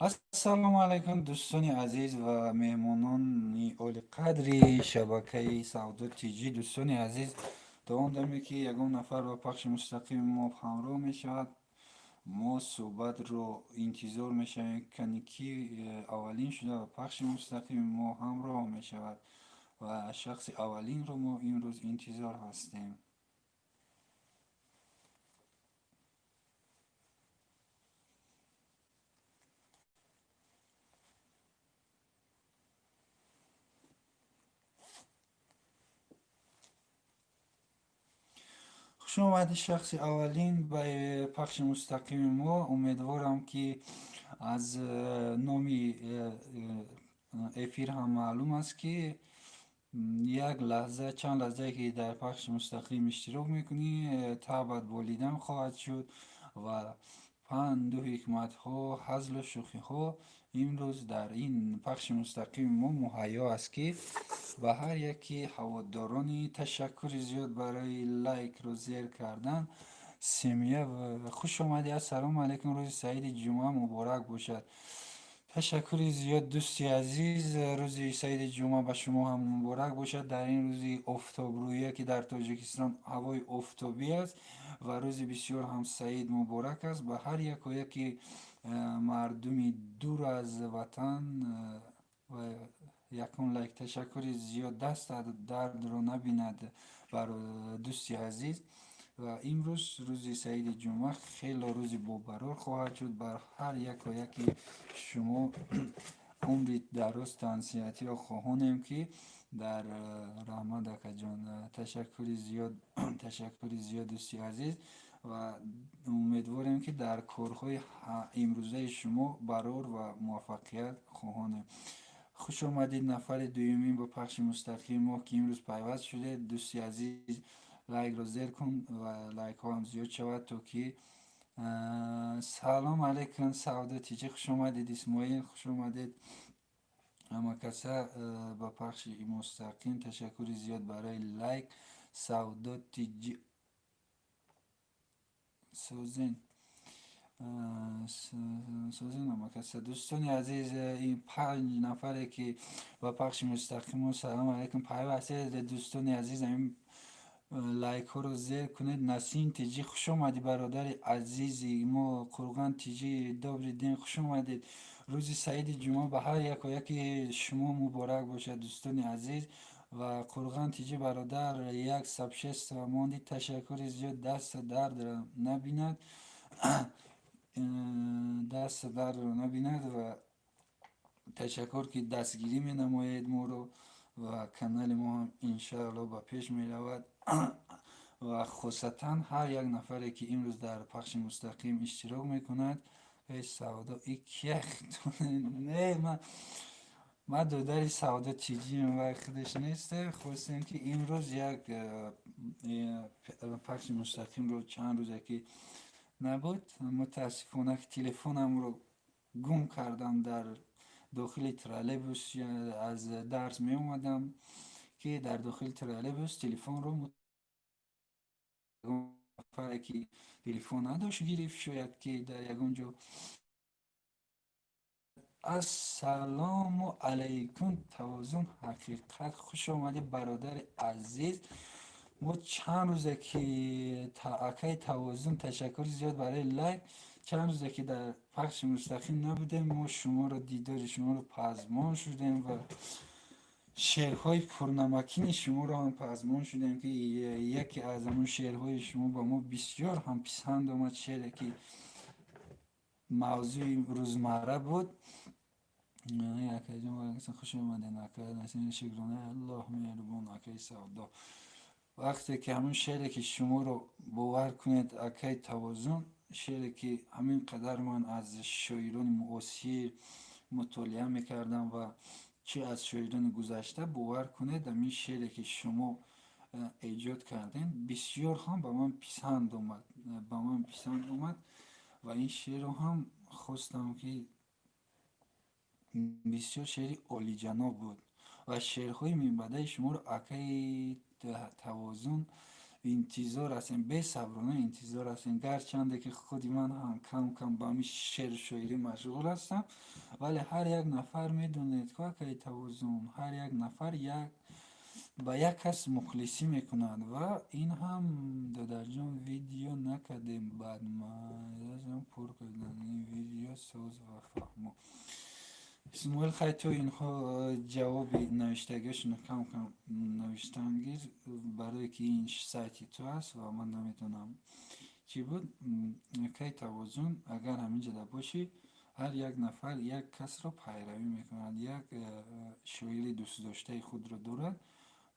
Ассалому алайкум, дӯстони азиз ва меҳмонони олиқадри шабакаи Савдо Тиҷӣ. Дӯстони азиз, то он даме ки ягон нафар ба пахши мустақими мо ҳамроҳ мешавад, мо суҳбатро интизор мешавем, кани ки аввалин шуда ба пахши мустақими мо ҳамроҳ мешавад ва шахси аввалинро мо имрӯз интизор ҳастем. Хуш омадӣ, шахси аввалин, ба пахши мустақими мо. Умедворам, ки аз номи эфир ҳам маълум аст, ки як лаҳза, чанд лаҳзае ки дар пахши мустақим иштирок мекунӣ, табъат болидан хоҳад шуд ва панду ҳикматҳо, ҳазлу шӯхиҳо имрӯз дар ин пахши мустақими мо муҳайё аст, ки ба ҳар яки ҳаводорони. Ташаккури зиёд барои лайкро зер кардан. Семия, хуш омадӣ. Ассалому алайкум, рӯзи саиди ҷумъа муборак бошад. Ташаккури зиёд, дӯсти азиз, рӯзи саиди ҷумъа ба шумо ҳам муборак бошад. Дар ин рӯзи офтобрӯя, ки дар Тоҷикистон ҳавои офтобӣ аст ва рӯзи бисёр ҳам саид муборак аст, ба ҳар яко яки мардуми дур аз ватан ва якум лайк. Ташаккури зиёд, даст дардро набинад бар дӯсти азиз. Ва имрӯз рӯзи саиди ҷумъа хело рӯзи бобарор хоҳад шуд. Бар ҳар яко яки шумо умри дароз, тансиҳатиро хоҳонем, ки дар раҳмат, акаҷон, ташаккури зиёд, ташаккури зиёд, дӯсти азиз. Ва умедворем, ки дар корҳои имрӯзаи шумо барор ва муваффақият хоҳонем. Хуш омадед, нафари дуюмин ба пахши мустақими мо, ки имрӯз пайваст шудед. Дӯсти азиз, лайкро зер кун ва лайкҳо ҳам зиёд шавад, то ки. Салом алайкум, Савдо Тиҷӣ, хуш омадед. Исмоил, хуш омадед, ҳамакаса ба пахши мустақим. Ташаккури зиёд барои лайк. Савдо Тиҷӣ, созен, созен, ҳамакаса. Дӯстони азиз, ин панҷ нафаре ки ба пахши мустақимо, салому алайкум, пайвастед. Дӯстони азиз, ҳамин лайкҳоро зер кунед. Насим Тиҷӣ, хуш омадӣ, бародари азизи мо. Қурған Тиҷӣ, добрый день, хуш омадед. Рӯзи саиди ҷумъа ба ҳар яко яки шумо муборак бошад, дӯстони азиз. Ва Қурған Тиҷӣ, бародар, як сообщество мондӣ. Ташаккури зиёд, даста дардро набинад, даста дардро набинад. Ва ташаккур, ки дастгирӣ менамоед моро ва канали мо ҳам иншаалло ба пеш меравад. Ва хусатан ҳар як нафаре ки имрӯз дар пахши мустақим иштирок мекунад. Эй Савдо, и не, ман додари Савдо Тиҷиам ва худаш нест. Хостем, ки имрӯз як пахши мустақимро, чанд рӯзе ки набуд, мутаассифона, ки телефонамро гум кардам дар дохили троллейбус. Аз дарс меомадам, ки дар дохили троллейбус телефонро нафаре ки телефон надошт гирифт, шояд ки дар ягон ҷо. Ассалому алайкум, Тавозун Ҳақиқат, хуш омадӣ, бародари азиз. Мо чанд рӯзе ки, акаи Тавозун, ташаккури зиёд барои лайк, чанд рӯзе ки дар пахши мустақим набудем, мо шуморо, дидори шуморо пазмон шудем ва шеърҳои пурнамакини шуморо ҳам пазмон шудем, ки яке аз ҳамон шеърҳои шумо ба мо бисёр ҳам писанд омад, шеъре ки мавзӯи рӯзмарра буд. Акаҷон, хуш омадед, ака Насим, шукрона, Аллоҳ меҳрубон. Акаи Савдо, вақте ки ҳамон шеъре ки шуморо, бовар кунед, акаи Тавозун, шеъре ки ҳамин қадар ман аз шоирони муосир мутолиа мекардам ва чӣ аз шоирони гузашта, бовар кунед, ҳамин шеъре ки шумо эҷод кардем, бисёр ҳам ба ман писанд омад, ба ман писанд омад. Ва ин шеърро ҳам хостам, ки бисёр шеъри олиҷаноб буд. Ва шеърҳои минбаъдаи шуморо, акаи Тавозун, Интизор ҳастем, бесаброна интизор ҳастем. Гарчанде ки худи ман ҳам кам кам ба ҳамин шеъру шоирӣ машғул ҳастам, вале ҳар як нафар медонед, ку, акаи Тавозун, ҳар як нафар як ба як кас мухлисӣ мекунад. Ва ин ҳам, додарҷон, видео накардем, баъд пур кардани видео соз ва фаҳмо. Исмоил, хай, ту инҳо ҷавоби навиштагиашонро кам кам навиштан гир, барое ки ин сайти ту аст ва ман наметавонам. Чӣ буд, акаи Тавозун, агар ҳаминҷода бошӣ, ҳар як нафар як касро пайравӣ мекунад, як шоири дӯстдоштаи худро дорад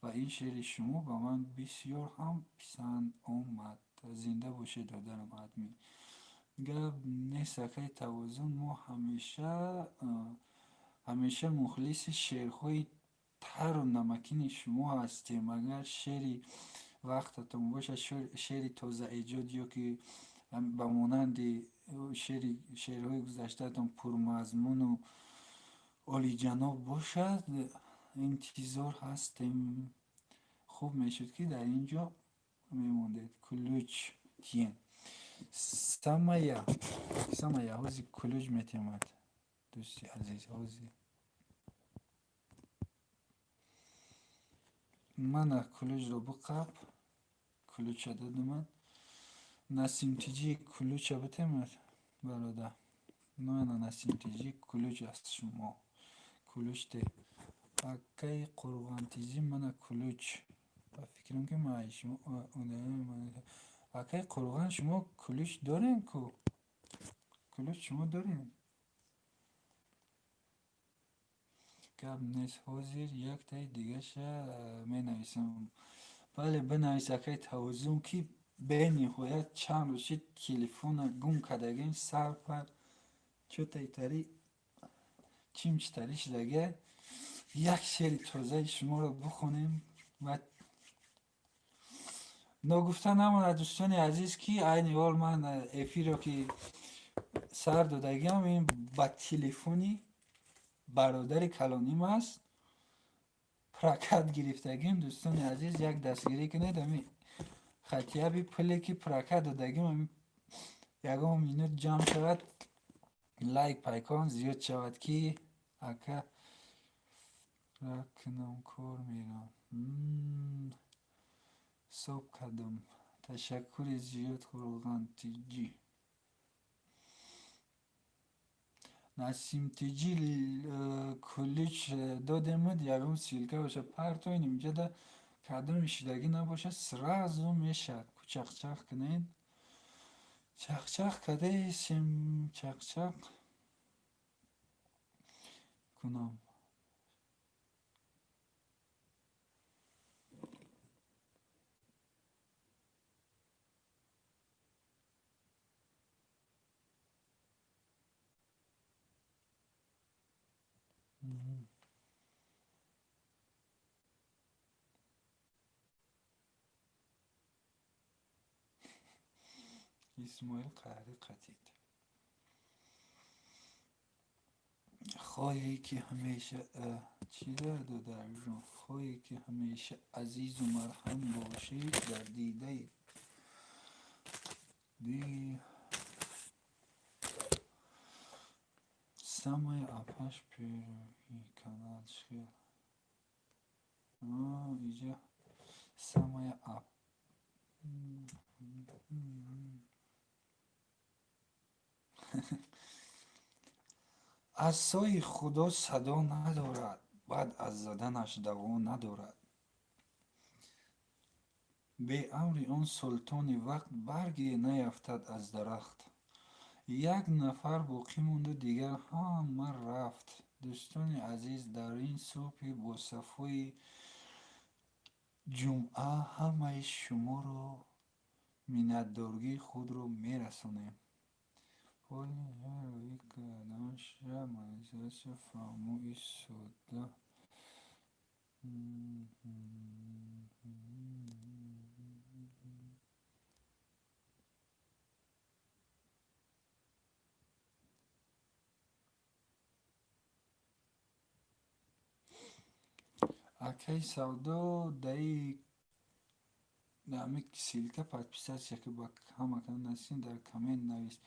ва ин шеъри шумо ба ман бисёр ҳам писанд омад. Зинда бошед, додарам. Админ, гап нест, акаи Тавозун, мо ҳамеша мухлиси шеърҳои тару намакини шумо ҳастем. Агар шеъри вақтатон бошад, шеъри тозаэҷод ё ки ба монанди шеърҳои гузаштаатон пурмазмуну олиҷаноб бошад, интизор ҳастем. Хуб мешуд, ки дар ин ҷо мемондед. Ключ тиен, самая самая ҳози ключ метемад, дӯсти азиз. Ҳози мана ключро биқап, ключа додумад. Насимтиҷи, ключа битемад, бародар. Мана Насимтиҷи, ключ аст, шумо ключ те. Акаи Қурғонтиҷӣ, мана ключ. Ба фикрам, ки шумо, акаи Қурғон, шумо ключ дорем ку? Ключ шумо дорем? Гап нест, ҳозир яктаи дигаша менависам. Бале, бинавис, акаи Тавозун, ки бениҳоят чанд рӯз шид, телефона гум кардагим, сар пар чотайтари чимчитарӣ шудага. Як шеъри тозаи шуморо бихонем. Ва ногуфта намонад, дӯстони азиз, ки айни ҳол ман эфирро ки сар додагиам, ин ба телефони бародари калоним аст, прокат гирифтагим. Дӯстони азиз, як дастгирӣ кунед, ами хотя бы пуле ки прокат додагим, ами ягон минут ҷамъ шавад, лайк пайкон зиёд шавад, ки ака ракунам, кор мерам. Ҳисоб кардам. Ташаккури зиёд, Қурғонтиҷӣ. Насимтиҷӣ, ключ додемуд, ягон ссылка боша партоин инҷода, кадоми шидагӣ набошад, сразу мешавад. Ку чақчақ кунед, чақчақ кадаесем, чақчақ кунам. Исмоил қаҳрӣ қатид. Хоҳе ки ҳамеша чӣ додарҷон, хоҳе ки ҳамеша азизу марҳам бошӣ, дар дидаи ди самая апаш первый канал чихел иҷа самая ап. Асои Худо садо надорад, баъд аз заданаш даво надорад. Беамри он султони вақт барге наяфтад аз дарахт. Як нафар боқӣ монду, дигар ҳама рафт. Дӯстони азиз, дар ин субҳи босафои ҷумъа ҳамаи шуморо миннатдории худро мерасонем. Поли карданша монетизатсия фаҳмои содда. Акаи Савдо, даи Ами ссылка подписаться ки ба ҳама канал. Насим, дар коммент навис.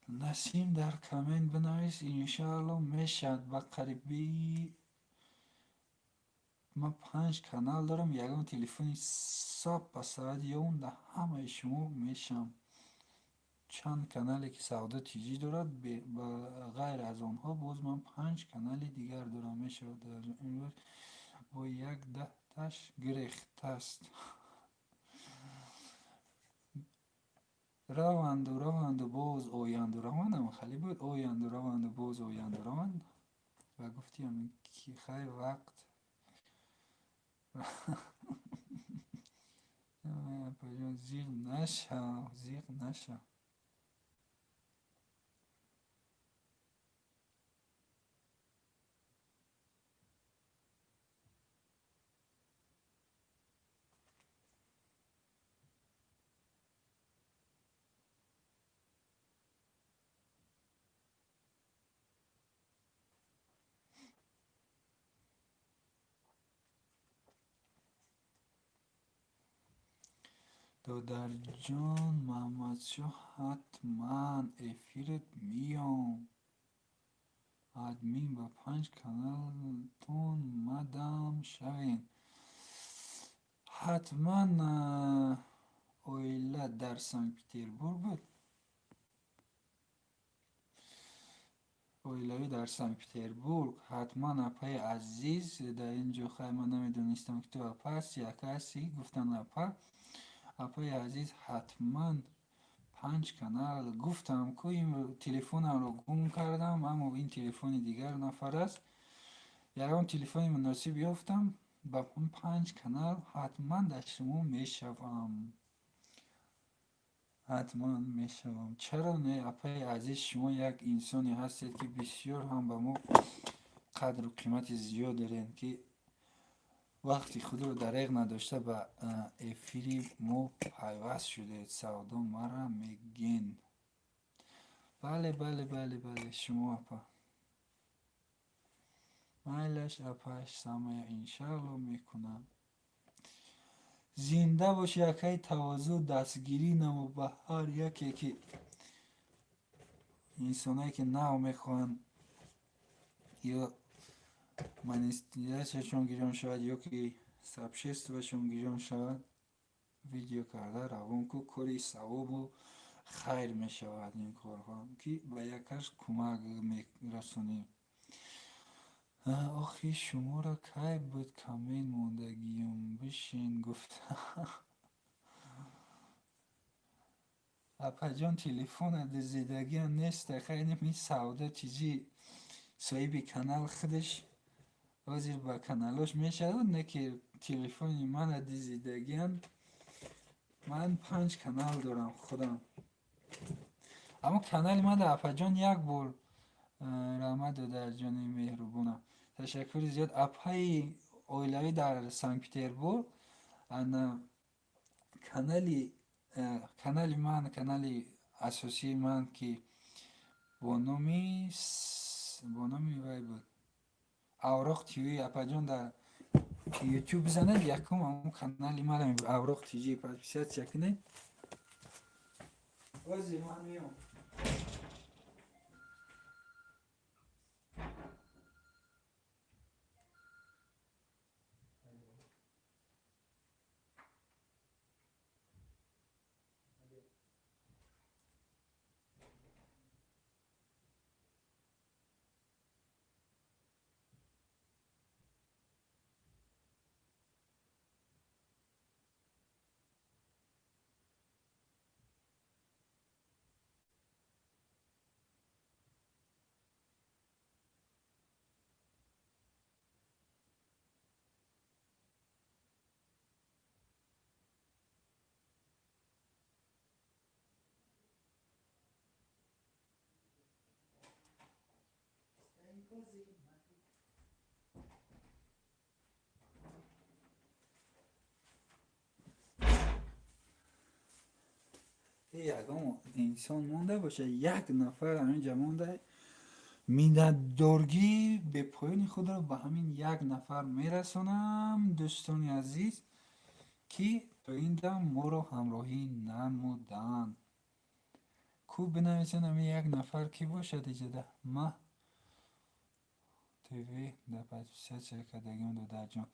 Насим, дар коммент бинавис, иншоалло, мешавад ба қарибӣ. Ман панҷ канал дорам, ягон телефони сап ба савад ёвум, дар ҳамаи шумо мешавам. Чанд канале ки Савдо ТЖ дорад, ба ғайр аз онҳо боз ман панҷ канали дигар дорам. Мешавад, имрӯз бо як даҳташ гирехтааст. Раванду, раванду, боз оянду, равандам хеле буд, оянду, раванду, боз оянду, раванд. Ва гуфтиам ки хай вақт зиқ нашав, зиқ нашав. Додарҷон Маҳмадшоҳ, ҳатман эфират меём. Админ ба панҷ каналтон мадам шавед. Ҳатман. Оила дар Санкт-Петербург буд, оилавӣ дар Санкт-Петербург. Ҳатман, апаи азиз. Дар ин ҷо хай ман намедонистам, ки ту апа ҳасти, ака ҳастӣ, гуфтан апа. Апаи азиз, ҳатман панҷ канал гуфтам ку. Телефонамро гум кардам, аммо ин телефони дигар нафар аст. Ягон телефони муносиб ёфтам, ба панҷ канал ҳатман дар шумо мешавам, ҳатман мешавам. Чаро не, апаи азиз? Шумо як инсоне ҳастед, ки бисёр ҳам ба мо қадру қимати зиёд доред, ки вақти худро дареғ надошта ба эфири мо пайваст шудед. Савдо мара мегӯен. Бале, бале, бале, бале, шумо, апа. Майлаш, апаш, самая, иншаалло, мекунам. Зинда боши, акаи Тавозӯ. Дастгирӣ намо ба ҳар яке, ки инсоное ки нав мехоҳанд ё монетизатсияшон гирён шавад, ё ки сообществошон гирён шавад, видео карда равон ку. Кори савобу хайр мешавад ин корҳо, ки ба якаш кӯмак мерасонӣ. Охи, шуморо кай буд коммент мондагиюм, бишин гуфта. Апаҷон, телефона дизидагиам неста. Хайними Савдо чизи соҳиби канал худаш ҳозир ба каналош мешавад, не ки телефони мана дизидагиам. Ман панҷ канал дорам худам, аммо канали ман дар, апаҷон, як бор. Раҳмат, додарҷони меҳрубонам, ташаккури зиёд. Апаи оилавӣ дар Санкт Петербург, ана канали ман, канали асосии ман, ки бо номи вай буд, Авроқ ТВ. Апаҷон, дар Ютуб бизанед, якум ҳамон канали ман, Авроқ ТЖ, подписаться кунед. Ҳозир ман меом. Ягон инсон монда бошад, як нафар ҳаминҷа монда, миннатдоргии бепоёни худро ба ҳамин як нафар мерасонам, дӯстони азиз, ки То ин дам моро ҳамроҳӣ намуданд. Ку бинависен, ами як нафар кӣ бошад иҷода? Ма ТВ да подписаться кардагим, додарҷон.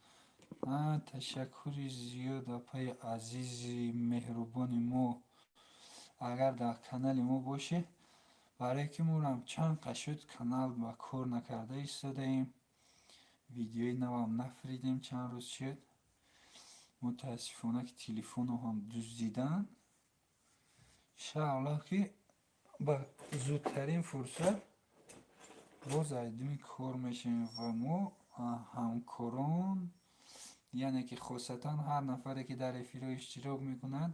Ташаккури зиёд, апаи азизи меҳрубони мо. Агар дар канали мо бошед, барое ки морам чанд қашуд канал ба кор накарда истодаем, видеои навам нафридем, чанд рӯз шуд. Мутаассифона, ки телефонро ҳам дуздиданд. Иншааллоҳ, ки ба зудтарин фурсат боз айдуми кор мешавем ва мо ҳамкорон, яъне ки хосатан ҳар нафаре, ки дар эфирҳо иштирок мекунад,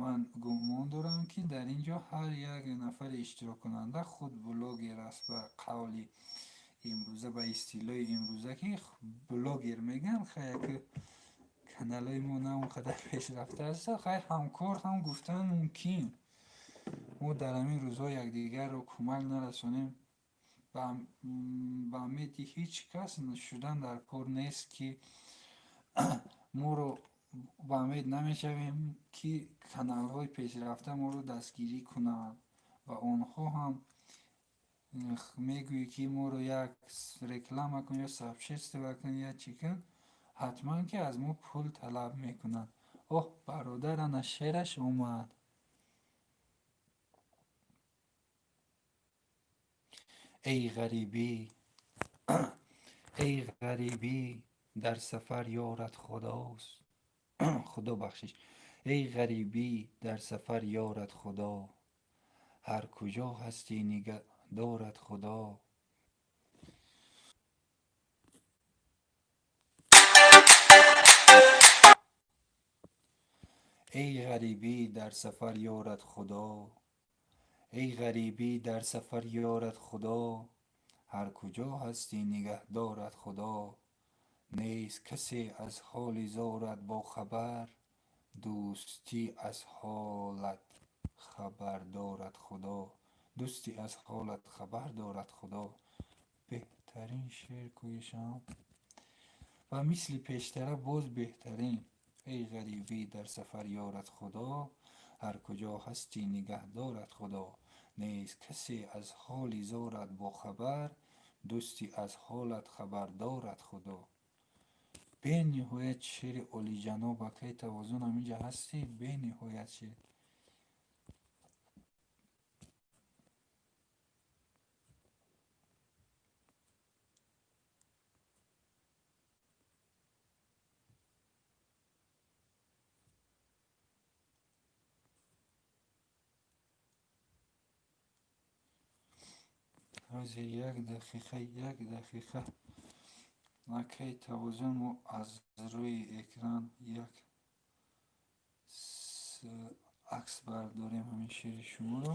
ман гумон дорам, ки дар ин ҷо ҳар як нафари иштироккунанда худ блогер аст. Ба қавли имрӯза, ба истилоҳи имрӯза, ки блогер мегӯянд, хай, ки каналҳои мо на он қадар пешрафта аст, хай, ҳамкор ҳам гуфтан мумкин. Мо дар ҳамин рӯзҳо якдигарро кӯмак нарасонем, ба умеди ҳеҷ кас шудан дар кор нест, ки моро ба умед намешавем, ки каналҳои пешрафта моро дастгирӣ кунанд ва онҳо ҳам мегӯӣ, ки моро як реклама кун ё сообщество кун, я чӣ кун, ҳатман ки аз мо пул талаб мекунанд. Оҳ, бародар, ана шераш омад. Эй ғарибӣ, эй ғарибӣ, дар сафар ёрат Худост. Худо, бахшиш. Эй ғарибӣ, дар сафар ёрат Худо, ҳар куҷо ҳастӣ, нигаҳдорат Худо. Эй ғарибӣ, дар сафар ёрат Худо, эй ғарибӣ, дар сафар ёрат Худо, ҳар куҷо ҳастӣ, нигаҳдорат Худо. Нест касе аз ҳоли зорат бохабар, дӯстӣ аз ҳолат хабар дорад Худо, дӯстӣ аз ҳолат хабар дорад Худо. Беҳтарин шеър кӯишам ва мисли пештара боз беҳтарин. Эй ғарибӣ, дар сафар ёрат Худо, ҳар куҷо ҳастӣ, нигаҳдорат Худо. Нест касе аз ҳоли зорат бохабар, дӯстӣ аз ҳолат хабар дорад Худо. Бениҳоят шери олиҷаноб. Акай Тавозун, ҳаминҷа ҳастӣ? Бениҳоят шер. Ҳозир, як дақиқа, як дақиқа, акай Тавозун, мо аз рӯи экран як акс бардорем ҳамин шери шуморо.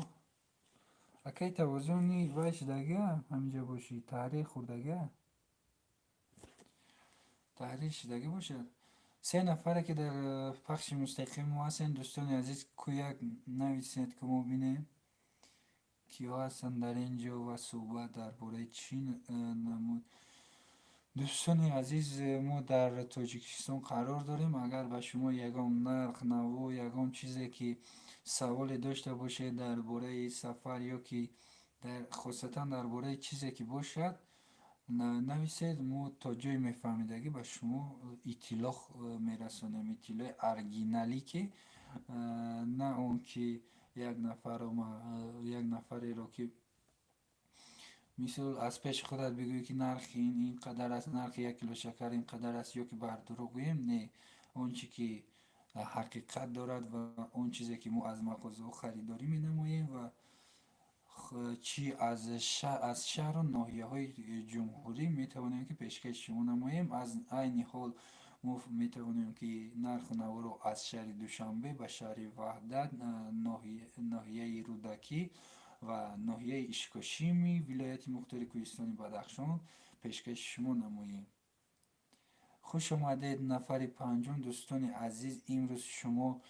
Акай Тавозуни, вай шудага, ҳаминҷа бошӣ, таҳрир хӯрдага, таҳрир шудагӣ бошад. Се нафаре, ки дар пахши мустақим мо ҳастем, дӯстони азиз, ку як нависед, ки мо бинем, киҳо ҳастанд дар ин ҷо ва суҳбат дар бораи чӣ намуд. Дӯстони азиз, мо дар Тоҷикистон қарор дорем. Агар ба шумо ягон нарх наво, ягон чизе ки саволе дошта бошед дар бораи сафар ё ки хосатан дар бораи чизе ки бошад, нависед, мо то ҷои мефаҳмидагӣ ба шумо иттилоъ мерасонем, иттилои оригиналӣ, ки на он ки як нафарро, як нафареро ки мисол аз пеши худат бигӯӣ, ки нархи ин ин қадар аст, нархи як кило шакар ин қадар аст, ё ки бар дурӯғ гӯем. Не, он чи ки ҳақиқат дорад ва он чизе ки мо аз мағозаҳо харидорӣ менамоем ва чӣ аз шаҳру ноҳияҳои ҷумҳурӣ метавонем, ки пешкаши шумо намоем. Аз айни ҳол мо метавонем, ки нарху наворо аз шаҳри Душанбе ба шаҳри Ваҳдат, ноҳияи Рӯдакӣ ва ноҳияи Ишкошими вилояти мухтори Кӯҳистони Бадахшон пешкаши шумо намоем. Хуш омадед, нафари панҷум. Дӯстони азиз, имрӯз шумо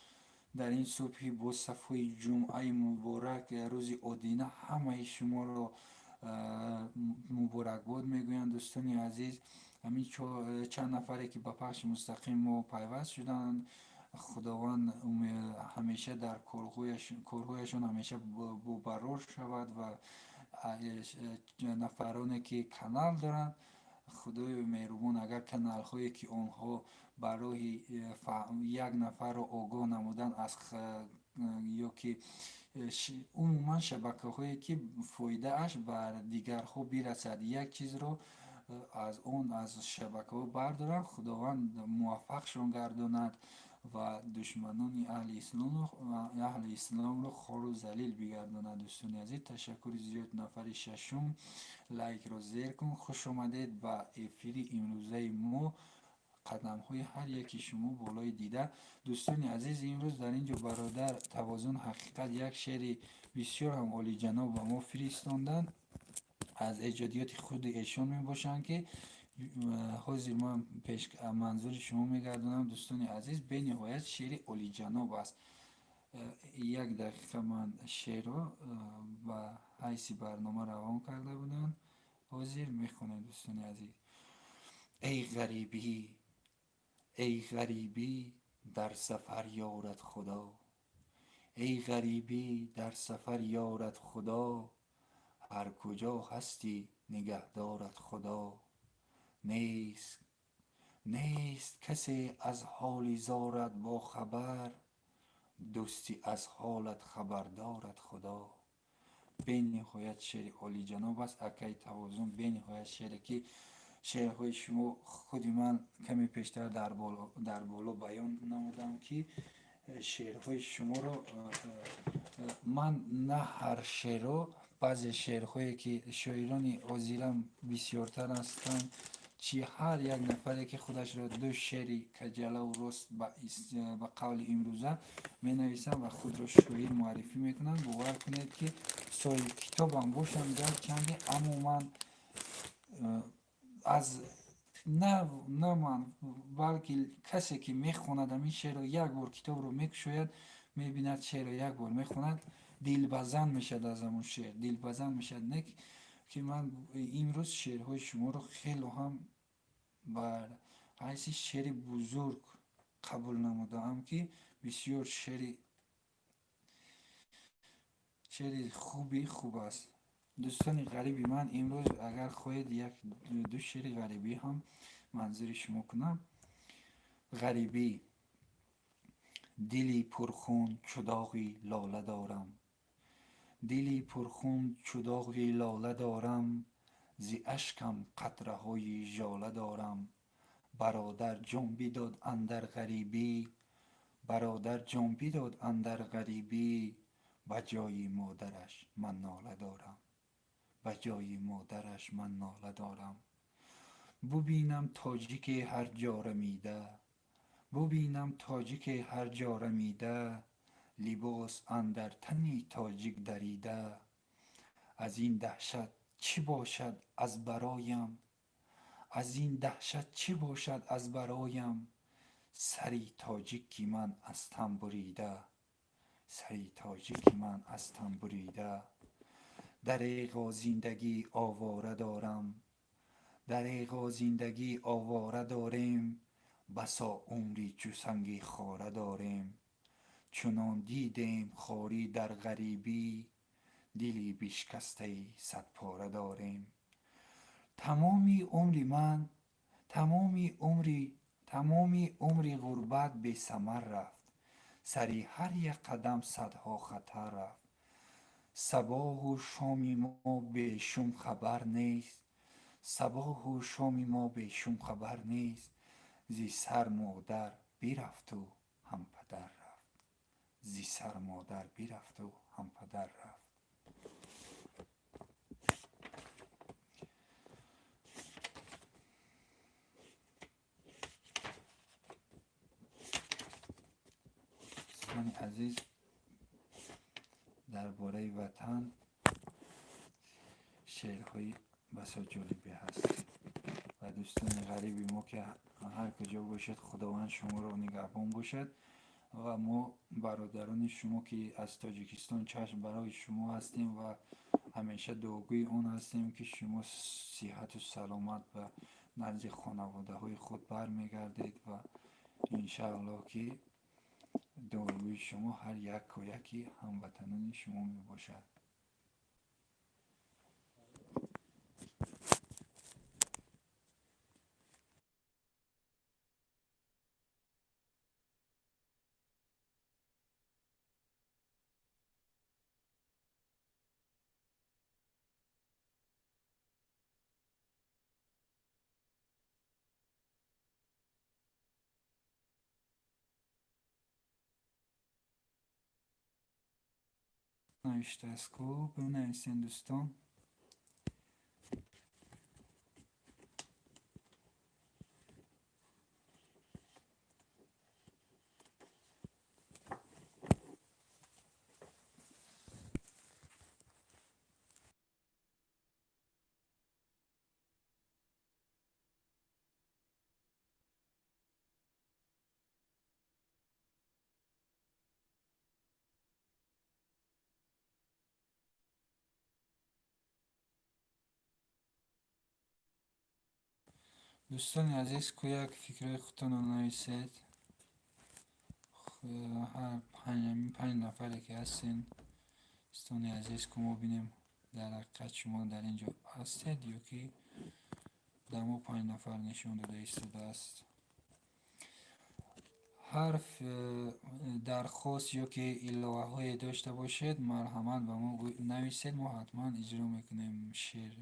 дар ин субҳи бо сафои ҷумъаи муборак, рӯзи одина, ҳамаи шуморо муборакбод мегӯянд. Дӯстони азиз. Ҳамин чанд нафаре, ки ба пахши мустақим мо пайваст шуданд, Худованд ҳамеша дар корҳояшон ҳамеша бобарор шавад ва нафароне, ки канал доранд, Худои меҳрубон, агар каналҳое, ки онҳо ба роҳи як нафарро огоҳ намудан аз ё ки умуман шабакаҳое, ки фоидааш бар дигарҳо бирасад, як чизро аз он аз шабакаҳо бардоранд, Худованд муваффақшон гардонад ва душманони аҳли исломро хору залил бигардонад. Дӯстони азиз, ташаккури зиёд. Нафари шашум, лайкро зер кун. Хуш омадед ба эфири имрӯзаи мо. Қадамҳои ҳар яки шумо болои дида. Дӯстони азиз, имрӯз дар ин ҷо бародар Тавозун Ҳақиқат як шеъри бисёр ҳам олиҷаноб ба мо фиристонданд, аз эҷодиёти худи эшон мебошанд, ки ҳозир ман пеш манзури шумо мегардонам. Дӯстони азиз, бениҳоят шеъри олиҷаноб аст. Як дақиқа, ман шеърро ба ҳайси барнома равон карда будам, ҳозир мехонем. Дӯстони азиз, эй ғарибӣ, эй ғарибӣ, дар сафар ёрат Худо, эй ғарибӣ, дар сафар ёрат Худо, ҳар куҷо ҳастӣ, нигаҳдорат Худо. Нест, нест касе аз ҳоли зорат бохабар, дӯстӣ, аз ҳолат хабардорат Худо. Бениҳоят шеъри олиҷаноб аст, акаи Тавозун. Бениҳоят шеъре, ки шеърҳои шумо, худи ман каме пештар дар боло баён намудам, ки шеърҳои шуморо ман на ҳар шеърро, баъзе шеърҳое, ки шоирони ҳозирам бисёртар ҳастанд, чи ҳар як нафаре, ки худашро ду шеъри каҷалаву рост ба қавли имрӯза менависанд ва худро шоир муаррифӣ мекунанд, бовар кунед, ки соҳибкитобам бошам гарчанде, аммо ман аз на ман, балки касе, ки мехонад ҳамин шеърро, як бор китобро мекушояд, мебинад, шеърро як бор мехонад, дилбазан мешавад, аз ҳамон шеър дилбазан мешавад. Не ки ман имрӯз шеърҳои шуморо хело ҳам бар ҳайси шеъри бузург қабул намудаам, ки бисёр шеъри хуби хуб аст. Дӯстони ғариби ман, имрӯз агар хоҳед, як ду шеъри ғарибӣ ҳам манзури шумо кунам. Ғарибӣ. Дили пурхун чу доғи лола дорам, дили пурхун чу доғи лола дорам, зи ашкам қатраҳои жола дорам. Бародар ҷон бидод андар ғарибӣ, бародар ҷон бидод андар ғарибӣ, ба ҷои модараш ман нола дорам, ба ҷои модараш ман нола дорам. Бубинам тоҷике ҳар ҷо рамида, бубинам тоҷике ҳар ҷо рамида, либос андар тани тоҷик дарида, аз ин даҳшат чӣ бошад аз бароям, аз ин даҳшат чӣ бошад аз бароям, сари тоҷики ман аз тан бурида, сари тоҷики ман аз тан бурида. Дареғо зиндагӣ овора дорам, дареғо зиндагӣ овора дорем, басо умри чу санги хора дорем. Чунон дидем хорӣ дар ғарибӣ, дили бишкастаи садпора дорем. Тамоми умри ман, тамоми умри ғурбат бесамар рафт, сари ҳар як қадам садҳо хатар рафт. Сабоҳу шоми мо бешум хабар нест, сабоҳу шоми мо бешум хабар нест, зи сар модар бирафту ҳам падар рафт, зи сар модар бирафту ҳам падар рафт. Дӯстони азиз, дар бораи ватан шеърҳои басо ҷолибе ҳаст. Ва дӯстони ғариби мо, ки ҳар куҷо бошед, Худованд шуморо нигаҳбон бошад ва мо бародарони шумо, ки аз Тоҷикистон, чашм барои шумо ҳастем ва ҳамеша дуогӯи он ҳастем, ки шумо сиҳату саломат ба Назди хонаводаҳои худ бармегардед ва иншааллоҳ, ки дуогӯи шумо ҳар яку яки ҳамватанони шумо мебошад. Навиштааст ку, бинависен, дӯстон. Дӯстони азиз, ку як фикрҳои худтонро нависед. Ҳар панҷ нафаре ки ҳастен, дӯстони азиз, ку мо бинем, дар ҳақиқат шумо дар ин ҷо ҳастед ё ки дар мо 5 нафар нишон дода истодааст. Ҳар дархост ё ки иловаҳое дошта бошед, марҳамат, ба мо нависед, мо ҳатман иҷро мекунем шеър.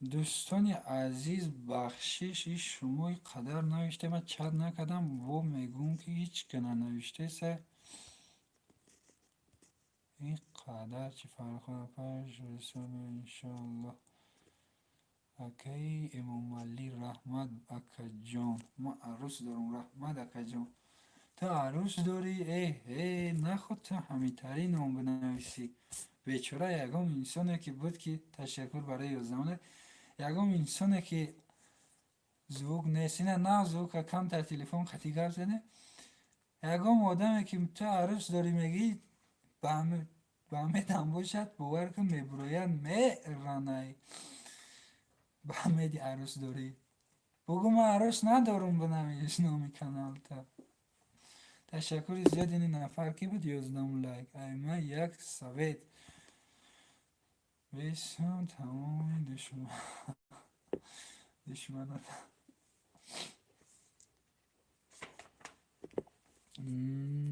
Дӯстони азиз, бахшиш, и шумо ин қадар навиште, ман чат накардам, бо мегӯм, ки ҳеҷ ка нанавиштеса. Ин қадар чи фархунапаш иншоаллоҳ. Акаи Эмомалӣ, раҳмат, акаҷон. Ман арӯс дорам, раҳмат, акаҷон. Ту арӯс дорӣ? Эҳ, э, наход ту ҳамитарӣ ном бинависӣ. Бечора ягон инсоне ки буд, ки ташаккур барои ёздаҳум, ягон инсоне ки звук нест, ина нав звука камтар телефон қати гап задем. Ягон одаме ки ту арӯс дорӣ мегӣ, ба медам бошад, бовар кун, мебурояд, меранай. Ба меди арӯс дорӣ. Бугӯ, ман арӯс надорум, бинавис номи каналта. Ташаккури зиёд. Ини нафар ки буд, 11-ум лайк. Ай, ман як совет бесум, тамоми душманат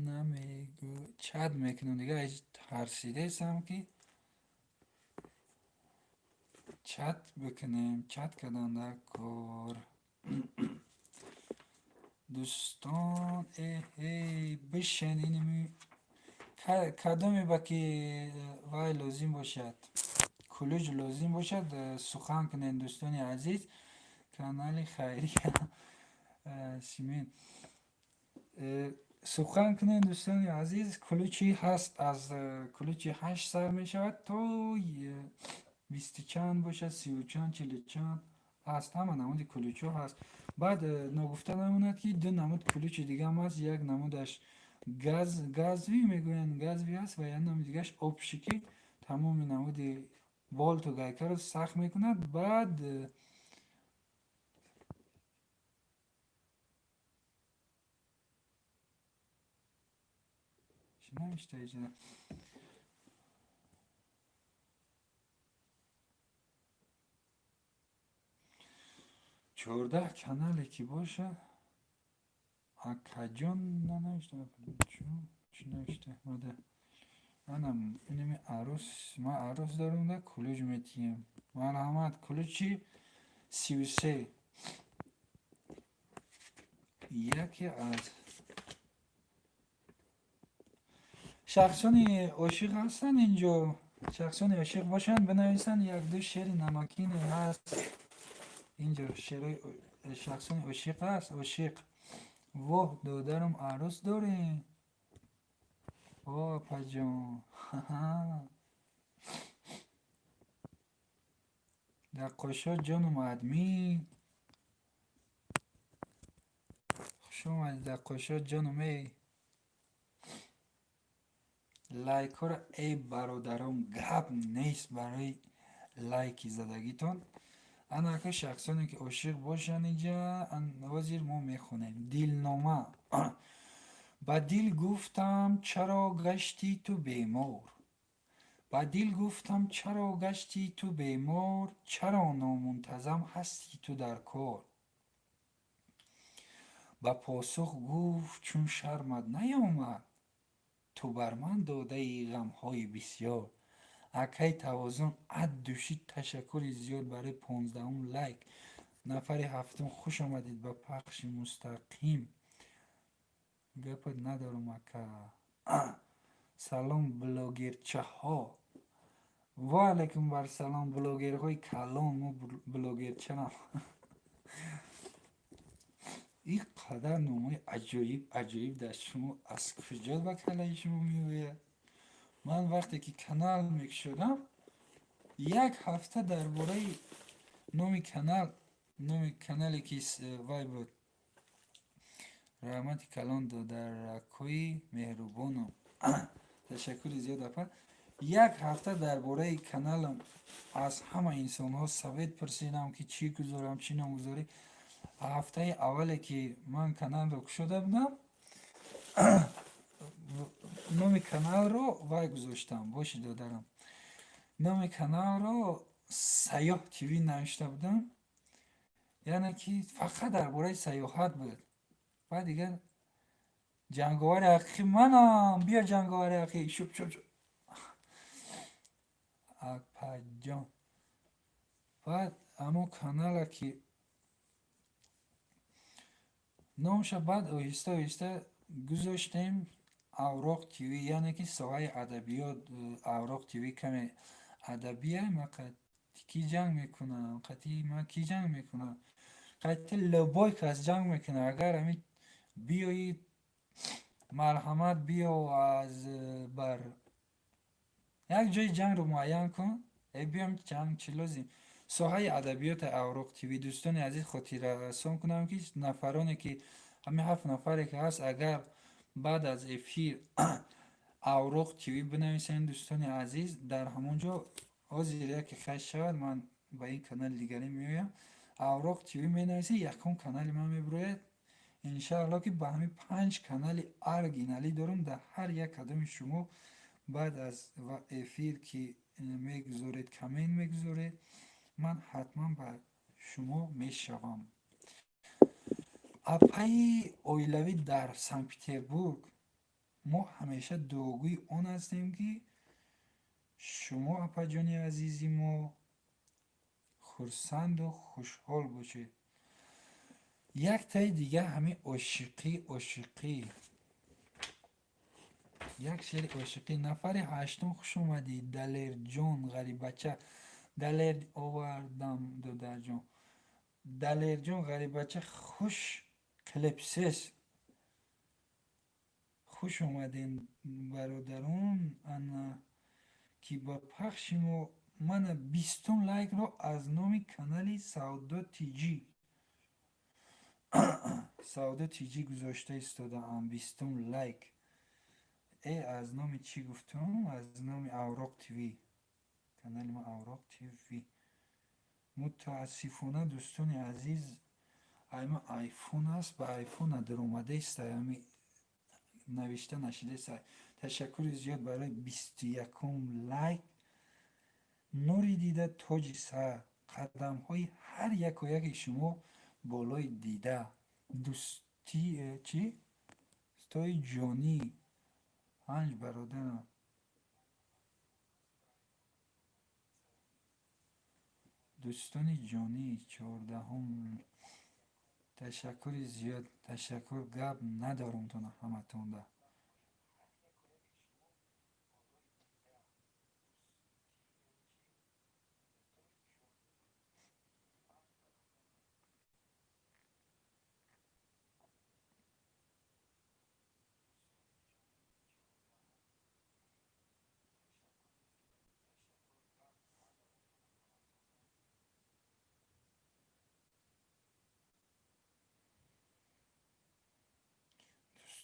намегӯ, чат мекунам дигар, тарсидаестам ки чат бикунем. Чат кардан дар кор, дӯстон. Эҳе, бишен, иними кадоме ба ки вай лозим бошад, ключ лозим бошад, сухан кунед, дӯстони азиз. Канали хайрия симен, сухан кунед, дӯстони азиз. Ключи ҳаст, аз ключи 8 сар мешавад то бисту чанд бошад, сию чанд, чилу чанд ҳаст, ҳама намуди ключҳо ҳаст. Баъд ногуфта намонад, ки ду намуд ключи дигаам ҳаст. Як намудаш газ, газовый мегӯянд, газовый аст, ва як намуди дигааш общий, ки тамоми намуди болту гайкаро сахт мекунад. Баъд чӣ навишта иҷа? 14 канале ки бошад, акаҷон, нанавишта, чӣ навишта? Анам инами арӯс, ман арӯс дорам, да ключ метиҳем. Марҳамат, ключи 33. Яке аз шахсони ошиқ ҳастанд инҷо, шахсони ошиқ бошанд, бинависанд, як-ду шеъри намакине ҳаст инҷо, шеърҳои шахсони ошиқ аст. Ошиқ, воҳ, додарам, арӯс дорем? О, апаҷон, дар қошо ҷоном, админ, хуш омадӣ, дар қошо ҷоном. Эй, лайкҳоро, эй бародарон, гап нест барои лайки задагитон. Анака, шахсоне ки ошиқ бошанд инҷа, ҳозир мо мехонем дилнома. Ба дил гуфтам, чаро гаштӣ ту бемор, ба дил гуфтам, чаро гаштӣ ту бемор, чаро номунтазам ҳастӣ ту дар кор? Ба посух гуфт, чун шармат наёмад, ту бар ман додаи ғамҳои бисёр. Акай Тавозун, ад души, ташаккури зиёд барои 15-ум лайк. Нафари ҳафтум, хуш омадед ба пахши мустақим. Гапат надорам, ака. Салом, блогерчаҳо. Ва алайкум барсалом, блогерҳои калон. Мо блогерчаам. Ин қадар номҳои аҷоиб аҷоиб дар шумо аз куҷо ба калаи шумо меояд? Ман вақте ки канал мекушодам, як ҳафта дар бораи номи канал, номи канале ки вай буд. Раҳмати калон, додаракҳои меҳрубонам, ташаккури зиёд, апа. Як ҳафта дар бораи каналам аз ҳама инсонҳо совет пурсидам, ки чӣ гузорам, чӣ ном гузорӣ. Ҳафтаи аввале ки ман каналро кушода будам, номи каналро вай гузоштам. Боши, додарам, номи каналро Сайёҳ ТВ навишта будам, яъне ки фақат дар бораи сайёҳат буд. Баъд дигар ҷанговари ҳақиқӣ манам, биё, ҷанговари ҳақиқӣ, шуб шуб шуб. Апаҷон. Баъд ҳамон канала ки номша баъд оҳиста оҳиста гузоштем Авроқ ТВ, яъне ки соҳаи адабиёт. Авроқ ТВ каме адабия. Ма ки ҷанг мекунам? Қатъи ман ки ҷанг мекунам? Қатъи любой кас ҷанг мекунам. Агар ҳамин биёӣ, марҳамат, биё, аз бар як ҷои ҷангро муайян кун, э биём ҷанг, чӣ лозим? Соҳаи адабиёти Авроқ ТВ. Дӯстони азиз, хотиррасон кунам, ки нафароне ки ҳамин ҳафт нафаре ки ҳаст, агар баъд аз эфир Авроқ ТВ бинависем, дӯстони азиз, дар ҳамон ҷо ҳозир яке хай шавад, ман ба ин канали дигарӣ меоям. Авроқ ТВ менависед, якум канали ман мебирояд. Иншаалло, ки ба ҳамин панҷ канали оригиналӣ дорам. Дар ҳар як кадоми шумо баъд аз эфир ки мегузоред, коммент мегузоред, ман ҳатман ба шумо мешавам. Апаи оилавӣ дар Санкт Петербург, мо ҳамеша дуогӯи он ҳастем, ки шумо, апаҷони азизи мо, хурсанду хушҳол бошед. Яктаи дига ҳамин ошиқӣ, як шеъри ошиқӣ. Нафари ҳаштум, хуш омадӣ, Далерҷон Ғарибача. Далер овардам, додарҷон. Далерҷон Ғарибача, хуш келибсиз, хуш омадем, бародарон, ана ки ба пахши мо. Мана 20-ум лайкро аз номи канали Савдо Тиҷӣ, Савдо Тиҷӣ гузошта истодаам. 20-ум лайк аз номи чӣ гуфтум? Аз номи Авроқ ТВ, канали мо Авроқ ТВ. Мутаассифона, дӯстони азиз, айма айфон аст, ба айфона даромадаиста, ами навишта нашидаиста. Ташаккури зиёд барои 21-ум лайк. Нури дида, тоҷи сар, қадамҳои ҳар яку яки шумо болои дида. Дӯсти чӣ стои ҷонӣ, панҷ бародарам. Дӯстони ҷонӣ, 14-ум. Ташаккури зиёд, ташаккур, гап надорум ҳаматонда.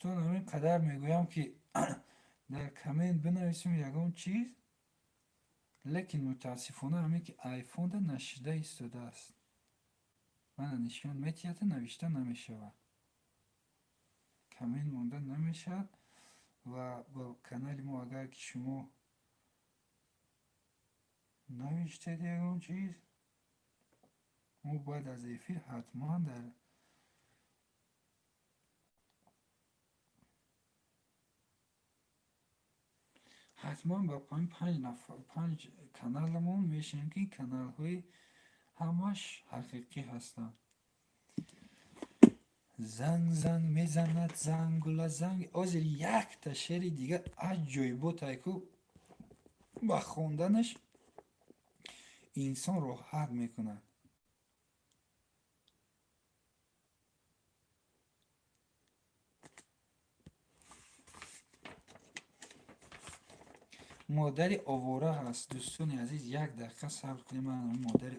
Дӯстон, ҳамин қадар мегӯям, ки дар коммент бинависем ягон чиз, лекин мутаассифона ҳамин ки айфонда нашида истодааст. Мана нишон метиҳад, навишта намешавад, коммент монда намешавад. Ва ба канали мо агар ки шумо навиштед ягон чиз, мо баъд аз эфир ҳатман дар ҳатман ба панҷ каналамон мешавем, ки каналҳои ҳамаш ҳақиқӣ ҳастанд. Занг занг мезанад зангула занг. Ҳозир якта шеъри дига аҷоибот айку, ба хонданаш инсон роҳат мекунад. Модари овора ҳаст. Дӯстони азиз, як дақиқа сабр кунед, ман модари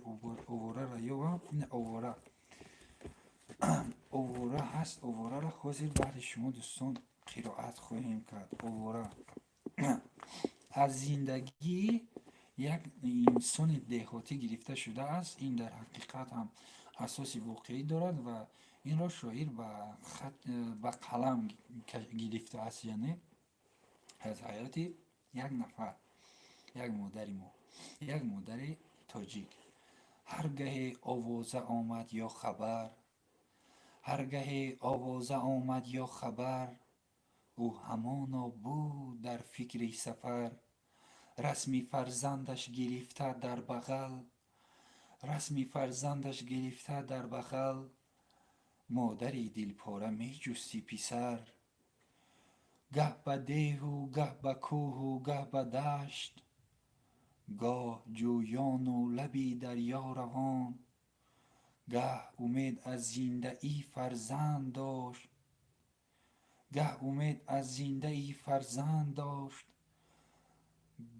овораро ёбам. Ин овора, овора ҳаст. Овораро ҳозир баҳри шумо, дӯстон, қироат хоҳем кард. Овора аз зиндагии як инсони деҳотӣ гирифта шудааст. Ин дар ҳақиқат ҳам асоси воқеӣ дорад ва инро шоир ба қалам гирифтааст, яъне аз ҳаёти як нафар, як модари мо, як модари тоҷик. Ҳар гаҳе овоза омад ё хабар, ҳар гаҳе овоза омад ё хабар, ӯ ҳамоно буд дар фикри сафар. Расми фарзандаш гирифта дар бағал, Расми фарзандаш гирифта дар бағал, модари дилпора меҷусти писар. Гаҳ ба деҳу, гаҳ ба кӯҳу, гаҳ ба дашт, гоҳ ҷӯёну лаби дарё равон, гаҳ умед аз зиндаи фарзанд дошт, гаҳ умед аз зиндаи фарзанд дошт,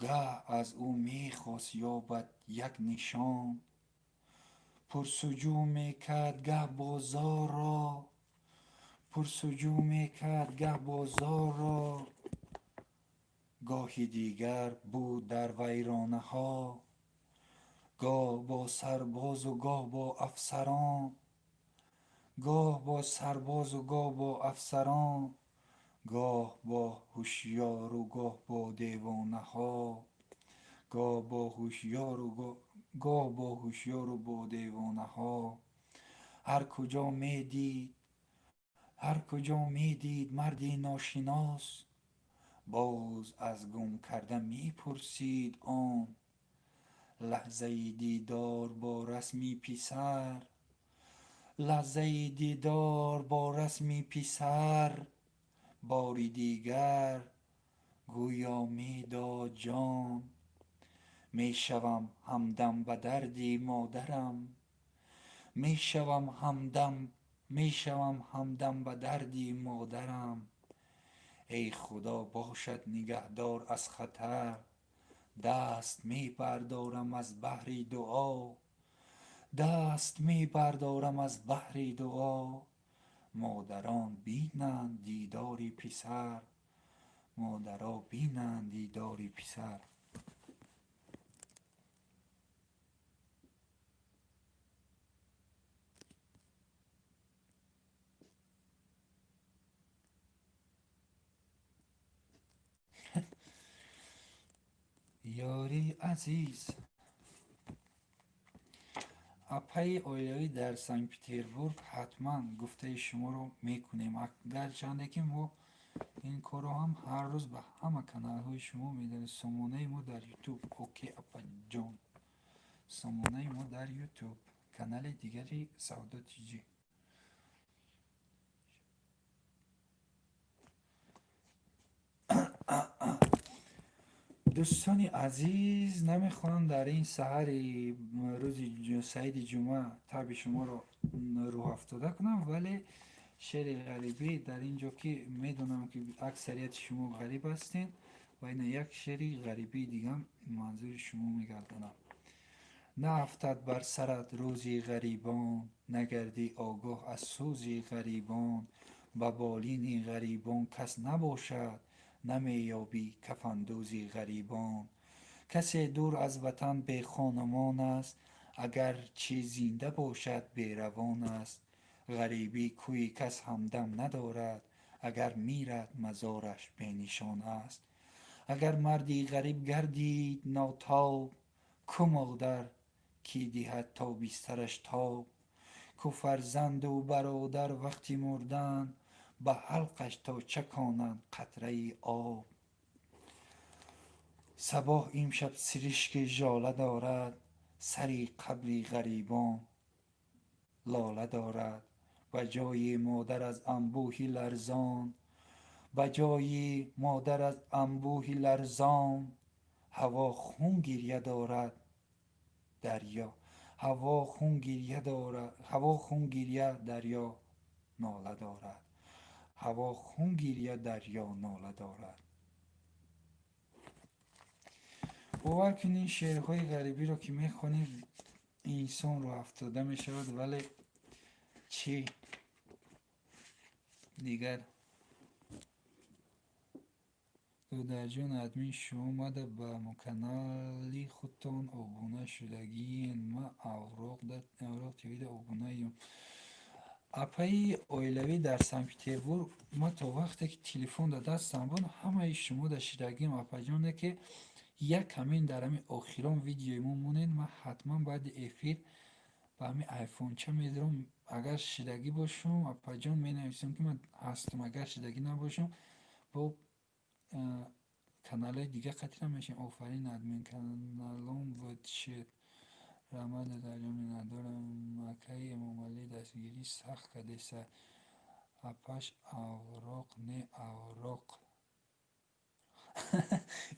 гаҳ аз ӯ мехост ёбад як нишон. Пурсуҷӯ мекард гаҳ бозорро, пурсуҷӯ мекард гаҳ бозорро, гоҳи дигар буд дар вайронаҳо, гоҳ бо сарбозу гоҳ бо афсарон, гоҳ бо сарбозу гоҳ бо афсарон, гоҳ бо ҳушёру гоҳ бо девонаҳо, гоҳ бо ҳушёру гоҳ бо ҳушёру бо девонаҳо. Ҳар куҷо медид, ҳар куҷо медид марди ношинос, боз аз гум карда мепурсид он. Лаҳзаи дидор бо расми писар, лаҳзаи дидор бо расми писар, бори дигар гӯё медод ҷон. Мешавам ҳамдам ба дарди модарам, мешавам ҳамдам, мешавам ҳамдам ба дарди модарам. Эй Худо, бошад нигаҳдор аз хатар, даст мебардорам аз баҳри дуо, даст мебардорам аз баҳри дуо. Модарон бинанд дидори писар, модаро бинанд дидори писар. Ёри азиз, апаи оилавӣ дар Санкт-Петербург, ҳатман гуфтаи шуморо мекунем. Гарчанде ки мо ин корро ҳам ҳар рӯз ба ҳама каналҳои шумо медорем. Сомонаи мо дар Ютуб. Окей, апаҷон, сомонаи мо дар Ютуб, канали дигари Савдо Тиҷӣ. Дӯстони азиз, намехоҳам дар ин саҳари рӯзи саиди ҷумъа таби шуморо рӯҳафтода кунам, вале шеъри ғарибӣ дар ин ҷо, ки медонам, ки аксарияти шумо ғариб ҳастед, ва ина як шеъри ғарибии дигам манзури шумо мегардонам. Наафтад бар сарат рӯзи ғарибон, нагардӣ огоҳ аз сӯзи ғарибон. Ба болини ғарибон кас набошад, намеёбӣ кафандӯзи ғарибон. Касе дур аз ватан бехонумон аст, агарчи зинда бошад, беравон аст. Ғарибӣ кӯи кас ҳамдам надорад, агар мирад, мазораш бенишон аст. Агар марди ғариб гардид нотоб, ку модар, ки диҳад то бистараш тоб? Ку фарзанду бародар вақти мурдан, ба ҳалқаш то чаконанд қатраи об? Сабоҳ имшаб сиришки жола дорад, сари қабри ғарибон лола дорад. Ба ҷои модар аз анбӯҳи ларзон, ба ҷои модар аз анбӯҳи ларзон, ҳаво хун гиря дорад, дарё ҳаво хун гиря дорад, ҳаво хун гиря, дарё нола дорад, ҳаво хун гиря, дарё нола дорад. Бовар кунед, шеърҳои ғарибиро ки мехонед, инсон рӯҳафтода мешавад, вале чӣ дигар. Додарҷон админ, шумо мада ба канали худтон обуна шудагиен? Ма Авроқ ТВда обунаем. Апаи оилавӣ дар Санкт-Петербург, ма то вақте ки телефон дар дастам буд, ҳамаи шумо дар шидагим, апаҷоне, ки як ҳамин дар ҳамин охирон видеои мо монед. Ман ҳатман баъди эфир ба ҳамин айфонча медорам. Агар шидагӣ бошум, апаҷон, менависам, ки ман ҳастам. Агар шидагӣ набошам, бо каналҳои дига қатира мешавем. Офарин, админ, каналом вуд шид. Раҳмат, додарҷон, миннатдорам. Акаи Эмомалӣ дастгирӣ сахт кардеса. Апаш авроқ не, авроқ.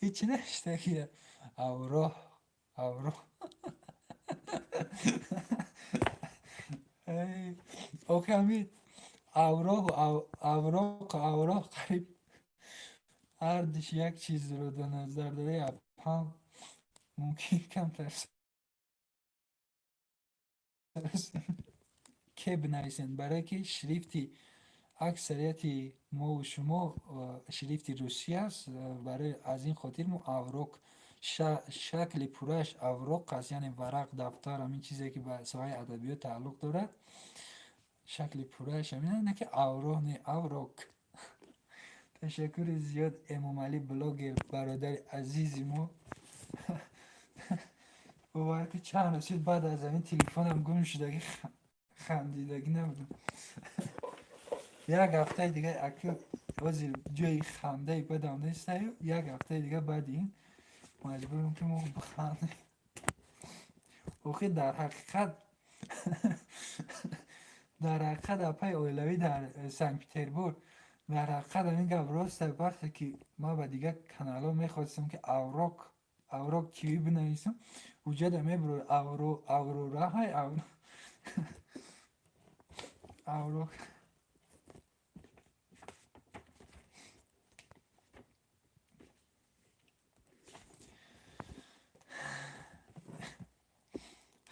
И чӣ навиштагия? Авроҳ, авроҳ. Охи ҳамин авроҳу авроқу авроҳ қариб ҳардуш як чизро дар назар дорад. Апам мумкин камтар ке бинависен, барое ки шрифти аксарияти мову шумо шрифти русӣ аст. Барои аз ин хотир мо авроқ, шакли пуррааш авроқ аст, яъне варақ, дафтар, ҳамин чизе ки ба соҳаи адабиёт тааллуқ дорад, шакли пуррааш ҳамин, не ки авроҳ не, аврок. Ташаккури зиёд, Эмомалӣ блогер, бародари азизи мо. Бовар ки чанд рӯз шуд, баъд аз ҳамин телефонам гум шудагӣ хандидагӣ набудам. Як ҳафтаи дигар, аки ҳозир ҷои хандаи бадам нестаю, як ҳафтаи дигар баъди ин маҷбурем ки мо бихандем. Охир дар ҳақиқат апаи оилавӣ дар Санкт Петербург, дар ҳақиқат ҳамин гап рост. Вақте ки ман ба дигар каналҳо мехостам ки аврок, аврок тв бинависам, ҳуҷҷата мебурад авро, аврораҳай, аврок.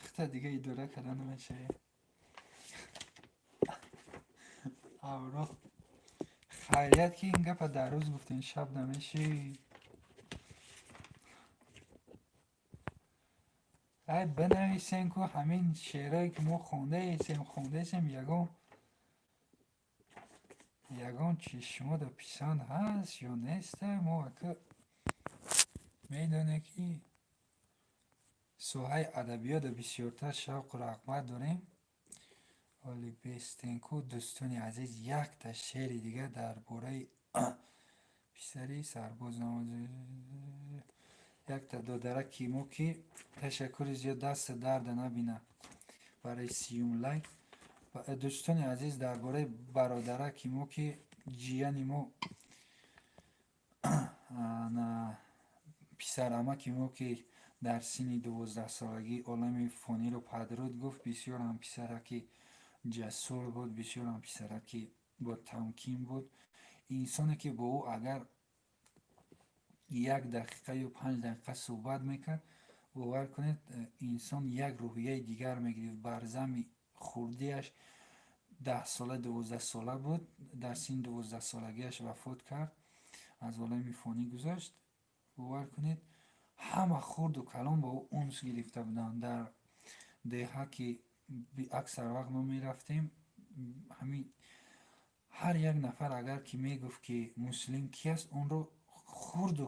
Хта дига идора карда намешавӣ. Авроқ. Хайрият ки ин гапа дар рӯз гуфтем, шаб намешӣ. Ай, бинависем ку ҳамин шеърое ки мо хондаесем, ягон чиз шумода писанд ҳаст ё неста? Мо ака медонем ки соҳаи адабиётро бисёртар шавқу рағбат дорем. Вале бестенку, дӯстони азиз, якта шеъри дигар дар бораи писари сарбоз, якта додараки мо ки, ташаккури зиёд, даста дарда набина барои 30-юм лайк. Дӯстони азиз, дар бораи бародараки мо ки ҷияни мо, писарамаки мо ки дар синни 12-солагӣ олами фониро падруд гуфт. Бисёр ҳам писараки ҷасур буд, бисёр ҳам писараки ботамкин буд. Инсоне ки бо ӯ агар як дақиқа ё 5 дақиқа суҳбат мекард, бовар кунед, инсон як рӯҳияи дигар мегирифт. Бар зами хурдиаш 10-сола, 12-сола буд, дар синни 12-солагиаш вафот кард, аз олами фонӣ гузашт. Бовар кунед, ҳама хурду калон бо ӯ унс гирифта буданд. Дар деҳа ки аксар вақт мо мерафтем, ҳамин ҳар як нафар агар ки мегуфт ки Муслим ки аст, онро хурду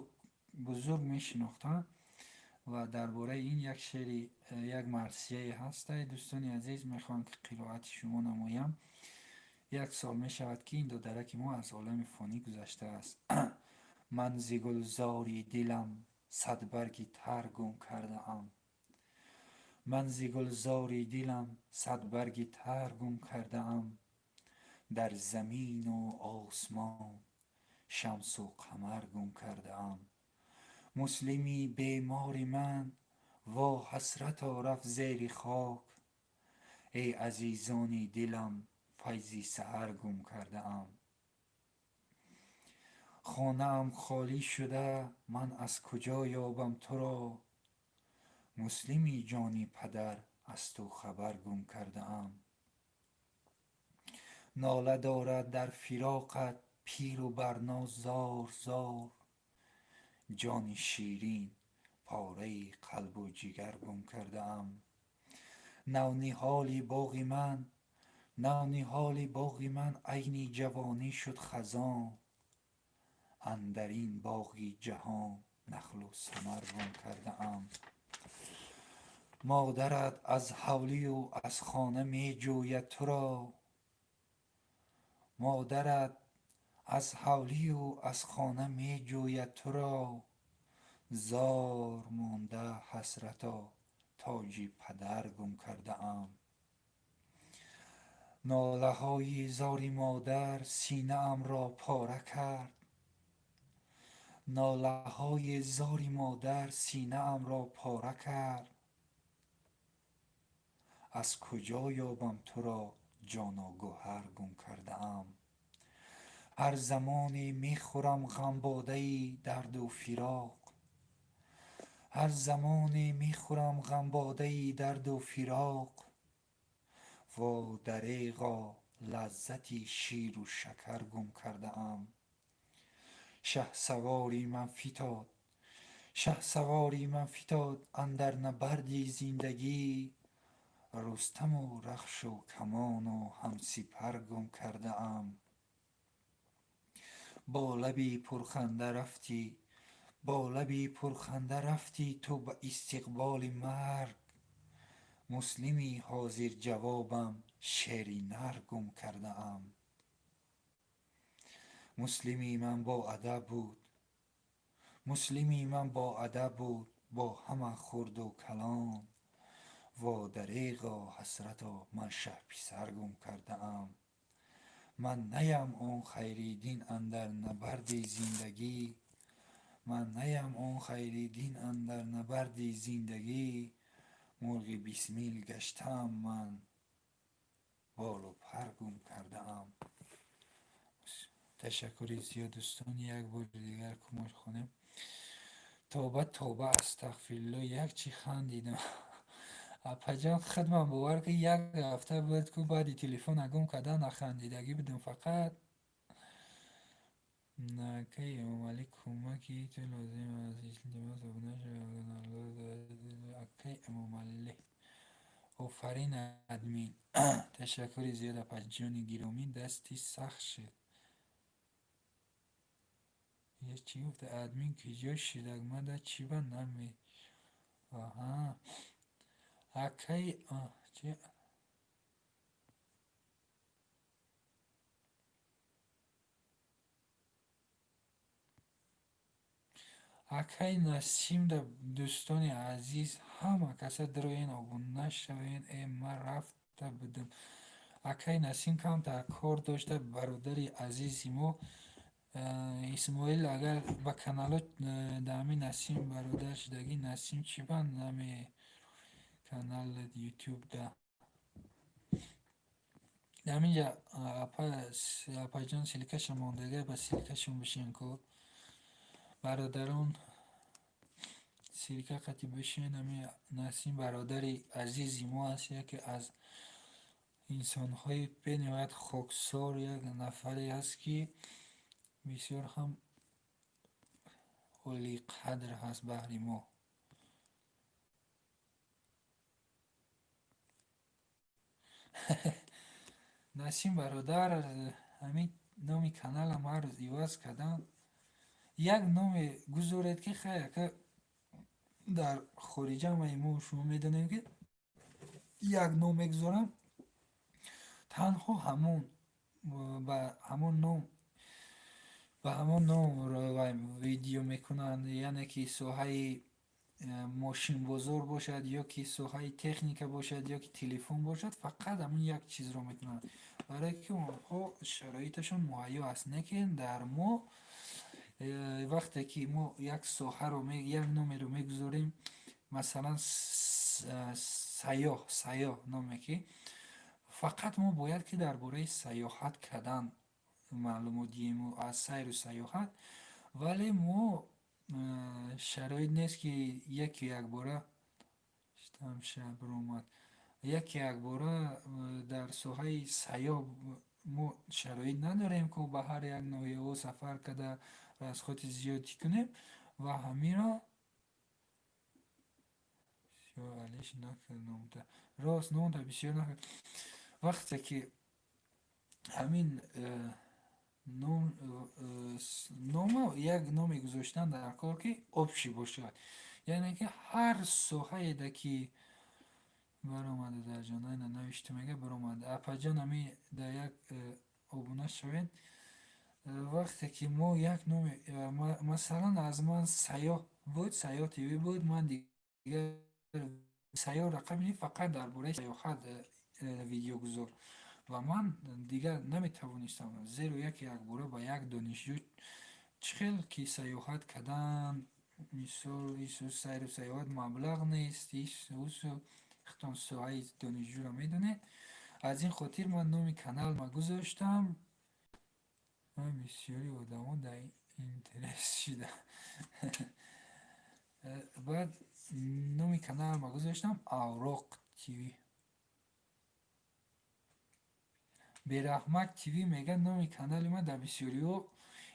бузург мешинохтанд. Ва дар бораи ин як шеъри, як марсияе ҳастай, дӯстони азиз, мехоҳам ки қироати шумо намоям. Як сол мешавад ки ин додараки мо аз олами фонӣ гузаштааст. Ман зи гулзори дилам сад барги тар гум кардаам, ман зи гулзори дилам сад барги тар гум кардаам, дар замину осмон шамсу қамар гум кардаам. Муслими бемори ман во ҳасрато рафт зери хок, эй азизони дилам, файзи саҳар гум кардаам. Хонаам холӣ шуда, ман аз куҷо ёбам туро? Муслими ҷони падар, аз ту хабар гум кардаам. Нола дорад дар фироқат пиру барно зор зор, ҷони ширин, пораи қалбу ҷигар гум кардаам. Навниҳоли боғи ман, навниҳоли боғи ман айни ҷавонӣ шуд хазон, андар ин боғи ҷаҳон нахлу самар гум кардаам. Модарат аз ҳавлию аз хона меҷӯяд туро, модарат аз ҳавлию аз хона меҷӯяд туро, зор монда ҳасрато то Тоҷи падар гум кардаам. Нолаҳои зори модар синаамро пора кард. Нолаҳои зори модар синаамро пора кард. Аз куҷо ёбам туро, ҷоно, гӯҳар гум кардаам. Ҳар замоне мехӯрам ғамбодаи дарду фироқ. Ҳар замоне мехӯрам ғамбодаи дарду фироқ. Во дареғо, лаззати ширу шакар гум кардаам. Шаҳсавори ман фитод, шаҳсавори ман фитод андар набарди зиндагӣ. Рустаму Рахшу камону ҳамсипар гум кардаам. Бо лаби пурханда рафтӣ, бо лаби пурханда рафтӣ ту ба истиқболи марг. Муслими ҳозирҷавобам, шери нар гум кардаам. Муслими ман боадаб буд, муслими ман боадаб буд бо ҳама хурду калон. Во дареғо, ҳасрато, ман шаҳписар гум кардаам. Ман наям он Хайриддин андар набарди зиндагӣ. Ман наям он Хайриддин андар набарди зиндагӣ. Мурғи бисмил гаштаам ман, болу пар гум кардаам. Ташаккури зиёд, дӯстон. Як бори дигар кумак хонем. Тоба, тоба, астағфирулло, як чӣ хандидам. Апаҷон, худман бовар ки, як ҳафта буд ку баъди телефона гум кардан нахандидагӣ будам фақат. Акаи Эмомалӣ, кӯмаки ту лозим аст. Илтимос, обуна шав. Акаи Эмомалӣ. Офарин, админ. Ташаккури зиёд, апаҷони гиромӣ, дасти сахт шуд. Я чӣ гуфта? Админ куҷо шудак? Мада чӣ ба наме. Аҳа. Акаи чи. Акаи Насимда, дӯстони азиз, ҳама каса дароен, обуна шавен. Э, ман рафта будам. Акаи Насим камтар кор дошта, бародари азизи мо Исмоил, агар ба канало даҳами Насим бародар шудагӣ, Насим чӣ ба наме каналат ютубда? Ҳаминҷа апаҷон ссылка ша мондага, ба ссылка шон бишин ку. Бародарон, ссылка қати бишин. Ҳами Насим бародари азизи мо аст, яке аз инсонҳои бениҳоят хоксор, як нафаре аст, ки бисёр ҳам олиқадр ҳаст баҳри мо. Насим бародар, ҳамин номи каналам ҳар рӯз иваз кардам. Як номе гузоред, ки хай, ака, дар хориҷа мо шумо медонем, ки як ном мегузорам, танҳо ҳамон ба ҳамон ном, видео мекунанд, яъне ки соҳаи мошинбозор бошад ё ки соҳаи техника бошад, ё ки телефон бошад, фақат ҳамон як чизро мекунанд, барое ки онҳо шароиташон муҳайё аст. Лекин дар мо вақте ки мо як соҳаро, як номеро мегузорем, масалан, Сайёҳ номе, ки фақат мо бояд ки дар бораи сайёҳат кардан маълумот диҳем аз сайру сайёҳат, вале мо шароит нест, ки яке якбора баромад, яке якбора дар соҳаи сайёҳ мо шароит надорем, ку ба ҳар як ноҳияҳо сафар карда, расход и зиёдӣ кунем ва ҳаминро алиш накард. Рост, номда бисёр накард. Вақте ки ҳамин нома, як номе гузоштан дар кор, ки общий бошад, яъне ки ҳар соҳаеда ки баромада дар ҷонайна навишта мега баромада. Апаҷон, ами дар як обуна шавед. Вақте ки мо як номе, масалан, аз ман Сайёҳ буд, Сайёҳ ТВ буд, ман дигар Сайёр рақами фақат дар бораи саёҳат видео гузор. Ва ман дигар наметавонистам, зеро яке якбора ба як донишҷӯ чӣ хел ки саёҳат кардан, мисол, ису сайру саёҳат маблағ нест, исусу худтон соҳаи донишҷӯро медонед. Аз ин хотир ман номи каналма гузоштам. Ман бисёри одамо дар интерес шида. Баъд номи каналма гузоштам Авроқ ТВ. Бераҳмак ТВ мегӯяд номи канали ман дар бисёриҳо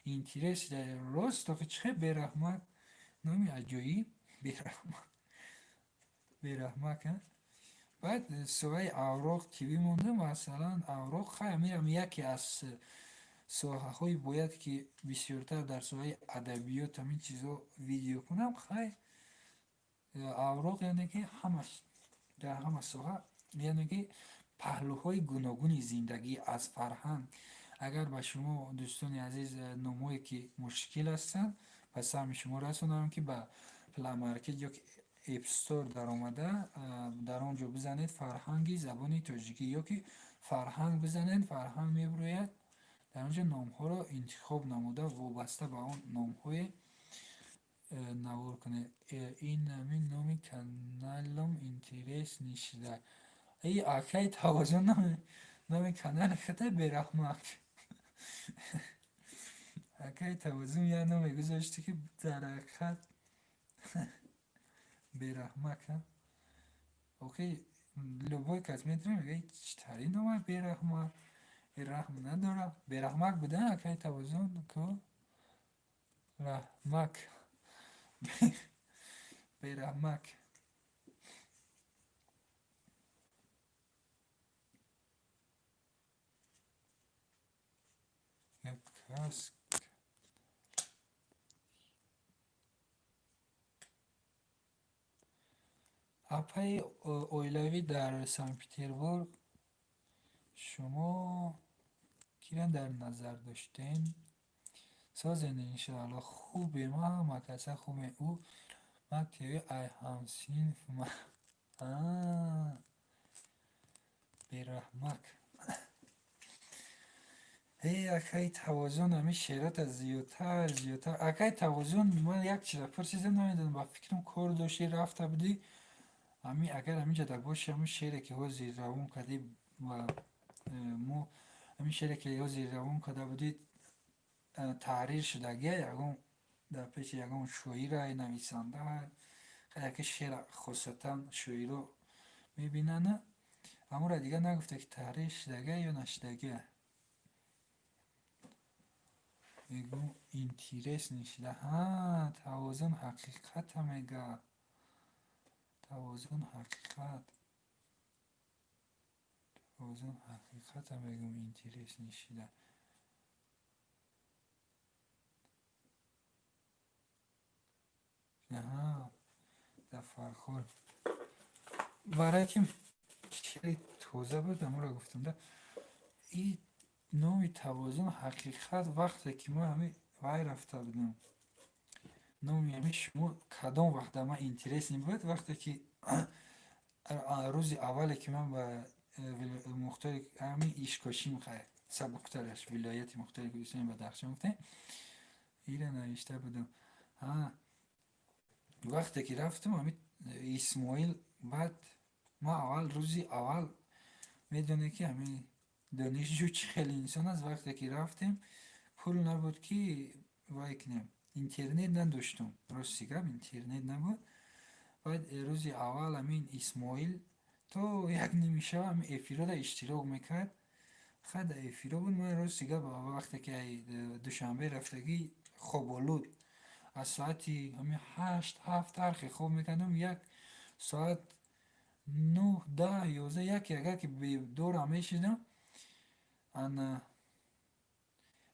интерес шида. Рост, охи чӣ хел Бераҳмак? Номи аҷоиб Бераҳмак. Бераҳмак, а? Баъд соҳаи Авроқ ТВ мондам, масалан, Авроқ хай мирам яке аз соҳаҳои бояд ки бисёртар дар соҳаи адабиёт ҳамин чизҳо видео кунам. Хай, авроқ яъне ки ҳама дар ҳама соҳа, яъне ки паҳлӯҳои гуногуни зиндагӣ аз фарҳанг. Агар ба шумо, дӯстони азиз, номҳое ки мушкил ҳастанд, ба саҳми шумо расонам, ки ба Play Market ё ки App Store даромада, дар он ҷо бизанед фарҳанги забони тоҷикӣ ё ки фарҳанг бизанед, фарҳанг мебирояд. Дар он ҷо номҳоро интихоб намуда, вобаста ба он номҳое навор кунед. Ин ҳамин номи каналам интерес нишида. И акай Тавозун номи канали хата Бераҳмак. Акай Тавозун як номе гузошти, ки дар ҳақиқат Бераҳмак. Охи любой кас метавонад мегӯяд, чӣ тари нома Бераҳмак, раҳм надорад. Бераҳмак буда, акай Тавозун ку раҳмак, Бераҳмак. Кас апаи оилавӣ дар Санкт-Петербург шумо кира дар назар доштем? Созен, иншоалло, хубе, ма ҳама каса хубе. Ӯ мактаби ай ҳамсинф ма. Бераҳмак. Эй, акаи Тавозун, ҳамин шеърата зиёдтар зиёдтар. Акаи Тавозун, ман як чиза пурсидам, намедонам, ба фикрам кор доштӣ, рафта будӣ. Ҳамин агар ҳаминҷа боши, ҳамин шеъре ки ҳозир равон кардӣ ва мо ҳамин шеъре ки ҳозир равон карда будид, таҳрир шудагия ягон дар пеши ягон шоира, нависанда? Яке шеър хосатан шоиро мебинанд, амора дигар нагуфта, ки таҳрир шудагия ё нашудагия. Мегӯм, интерес нишида. Ҳа, Тавозун ҳақиқата мега. Тавозун ҳақиқат, Тавозун ҳақиқата мегӯм, интерес нишида. Аҳа, дар Фархор барое ки шеъри тоза буд, аморо гуфтам да. И номи Тавозун ҳақиқат, вақте ки мо ҳами вай рафта будем, номи ҳами шумо кадом вақт дар ман интересный буд? Вақте ки рӯзи аввале ки ман ба мухтори ҳами Ишкошим, хайр, сабуктараш, вилояти мухтори Кӯҳистони Бадахшон гуфтем, ира навишта будам. Вақте ки рафтам, ҳами Исмоил, баъд ман аввал, рӯзи аввал, медонед ки ҳамин донишҷӯ чӣ хеле инсон аст. Вақте ки рафтем, пул набуд ки вай кунем, интернет надоштум, рости гап, интернет набуд. Баъд рӯзи аввал ҳамин Исмоил то як ними шаб ҳамин эфирода иштирок мекард. Хай, дар эфиро буд. Ман, рости гап, вақте ки Душанбе рафтагӣ, хоболуд, аз соати ҳамин 8, 7 тархе хоб мекардам, як соат 9, 10, 11, яке агар ки бедорам мешидам, ана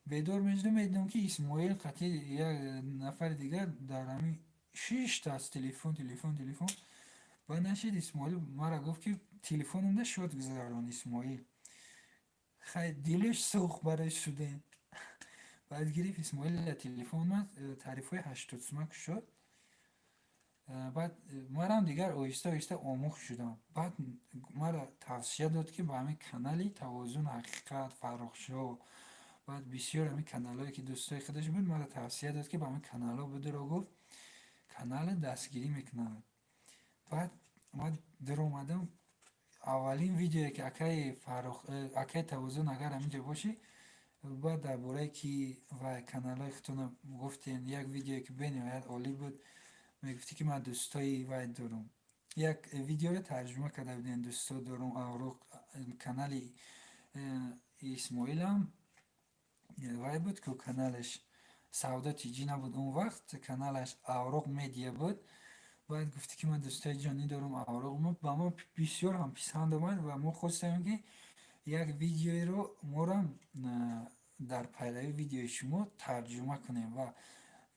бедор мешудам, медидам, ки Исмоил қатъи як нафари дигар дар ҳамин шишта аз телефон, телефон, телефон. Баъд нашид, Исмоил мара гуфт, ки телефонамда шод гузарон. Исмоил хай дилаш сӯхт барои студент. Баъд гирифт Исмоил телефон, тарифҳои 80 сумак шуд. Баъд манам дигар оҳиста оҳиста омӯхт шудам. Баъд маро тавсия дод, ки ба ҳамин канали Тавозун Ҳақиқат, Фаррухшоҳ, баъд бисёр ҳамин каналҳое, ки дӯстои худаш буд, маро тавсия дод, ки ба ҳамин каналҳо бидуро, гуфт, канале дастгирӣ мекунанд. Баъд ман дуромадам, аввалин видеое, ки акаи Фаррух, акаи Тавозун, агар ҳаминҷо бошӣ, баъд дар бораи ки ва каналҳои худтона гуфтем, як видеое, ки бениҳоят олӣ буд, мегуфтӣ, ки ман дӯстои вай дорам. Як видеоро тарҷума карда будем, дӯсто дорум авруқ, канали Исмоилам вай буд ку, каналаш Савдо Тиҷӣ набуд он вақт, каналаш Авроқ Медиа буд. Баъд гуфтӣ, ки ман дӯстои ҷонӣ дорум авроқ. Ба мо бисёр ҳам писанд омад ва мо хостем, ки як видеоеро морам дар пайравии видеои шумо тарҷума кунем ва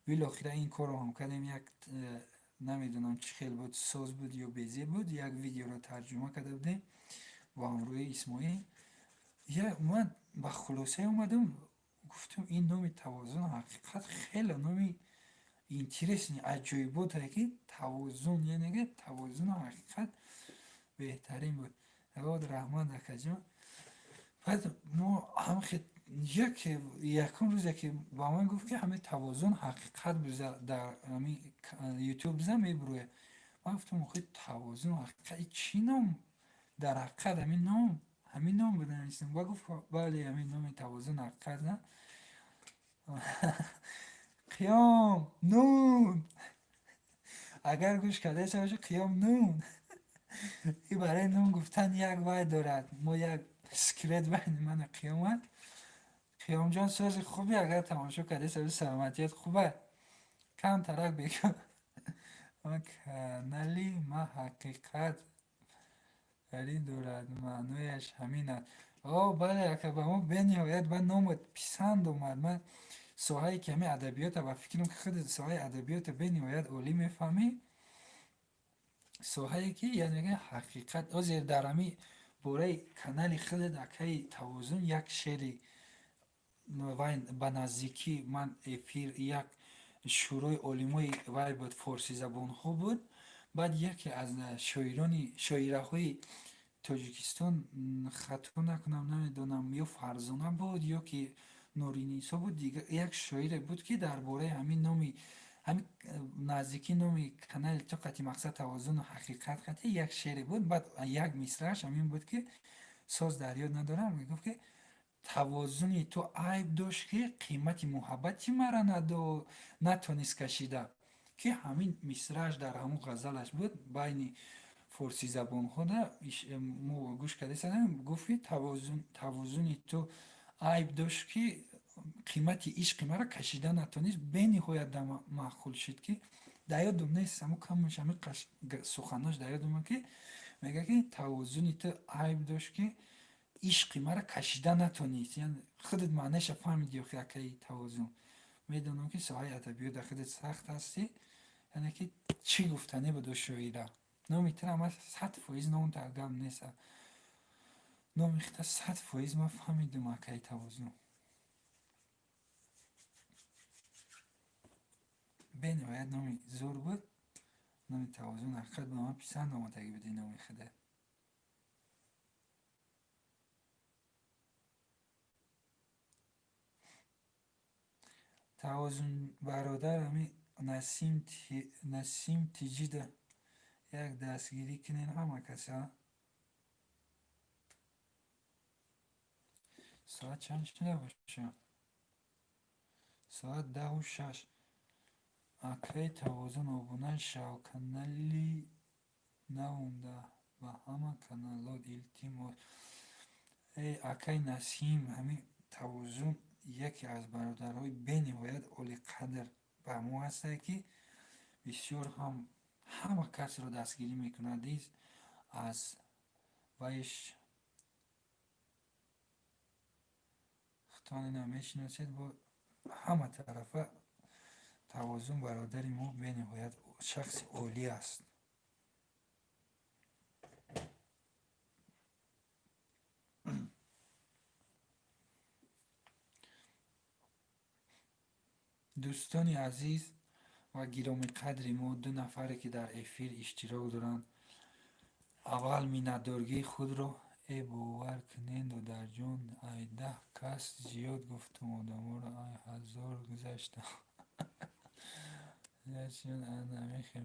билохира ин корро ҳам кардем. Як намедонам, чӣ хел буд, соз буд ё безеб буд, як видеоро тарҷума карда будем бо ҳамроҳии Исмоил. Ман ба хулосае омадам, гуфтам, ин номи Тавозун Ҳақиқат хеле номи интересный, аҷоиботае, ки тавозун, яъне ки тавозуну ҳақиқат беҳтарин буд. Вот, раҳмат, акаҷон. Баъд мо ҳамхе як якум рӯзе, ки ба ман гуфт, ки ҳамин Тавозун Ҳақиқат биза, дар ҳамин Ютуб биза, мебурӯяд. Ман гуфтам, охи, Тавозун Ҳақиқат чӣ ном? Дар ҳақиқат ҳамин ном бинависем? Ба гуфт, бале, ҳамин номи Тавозун Ҳақиқат на. Қиём нун, агар гӯш кардаеса бошӣ, қиём нун и барои нун гуфтан як вай дорад, мо як секрет байни ману Қиёмат. Қиёмҷон, сози хубе, агар тамошо кардаеса, саломатият хуба, камтарак бегӯ. Канали ма ҳақиқат дорад, маънояш ҳамин аст. О, бале, ака, ба мо бениҳоят ба номат писанд омад. Ман соҳаи ки ҳамин адабиёта, ба фикрам, ки худи соҳаи адабиёта бениҳоят олӣ мефаҳмӣ, соҳае ки яъне ҳақиқат. Ҳозир дар ҳамин бораи канали худат, акаи Тавозун, як шеъри вай ба наздикӣ ман эфир, як шӯрои олимои вай буд, форсизабонҳо буд. Баъд яке аз шоирони, шоираҳои Тоҷикистон, хато накунам, намедонам, ё Фарзона буд, ё ки Нуринисо буд, як шоире буд, ки дар бораи ҳамин номи, ҳамин наздикӣ номи канали ту қати мақсад Тавозуну Ҳақиқат қати як шеъре буд. Баъд як мисрааш ҳамин буд, ки соз дар ёд надорам, мегуфт, ки тавозуни ту айб дошт, ки қимати муҳаббати мара натонист кашида, ки ҳамин мисрааш дар ҳамун ғазалаш буд. Байни форсизабонҳода мо гӯш карда, гуфт, ки тавозуни ту айб дошт, ки қимати ишқи мара кашида натонист. Бениҳоят маъқул шуд, ки дар ёдум нест, ҳамун камаш ҳамин суханош дар ёдум, ки мегӯяд, ки тавозуни ту айб дошт, ки ишқи мара кашида натонист. Яъне худат маънаша фаҳмиди, охи, акаи Тавозун? Медонам, ки соҳаи адабиёт дар худат сахт ҳастӣ. Яъне ки чӣ гуфтанӣ буд шоира? Номи тура ман 100%, номта гап нест, номи хита 100% ман фаҳмидум, акаи Тавозун. Бениҳоят номи зур буд, номи Тавозун Ҳақиқат ба ман писанд омадаги буд ин номи худат. Тавозун бародар, ҳамин Насим Тиҷида як дастгирӣ кунед ҳама каса. Соат чанд шуда бошад? Соат 10:06. Акаи Тавозун, обуна шав канали навонда, ба ҳама каналот, илтимос. Эй, акаи Насим, ҳамин Тавозун яке аз бародарҳои бениҳоят олиқадр ба мо ҳастае, ки бисёр ҳам ҳама касро дастгирӣ мекунад. Аз вайш худтон ина мешиносед, бо ҳама тарафа Тавозун бародари мо бениҳоят шахси олӣ аст. Дӯстони азиз, Ва гиромиқадри мо, ду нафаре, ки дар эфир иштирок доранд, аввал миннатдоргии худро. Э, бовар кунед, додарҷон, ай 10 кас зиёд гуфтум, одаморо ай 1000 гузаштам. Намехе.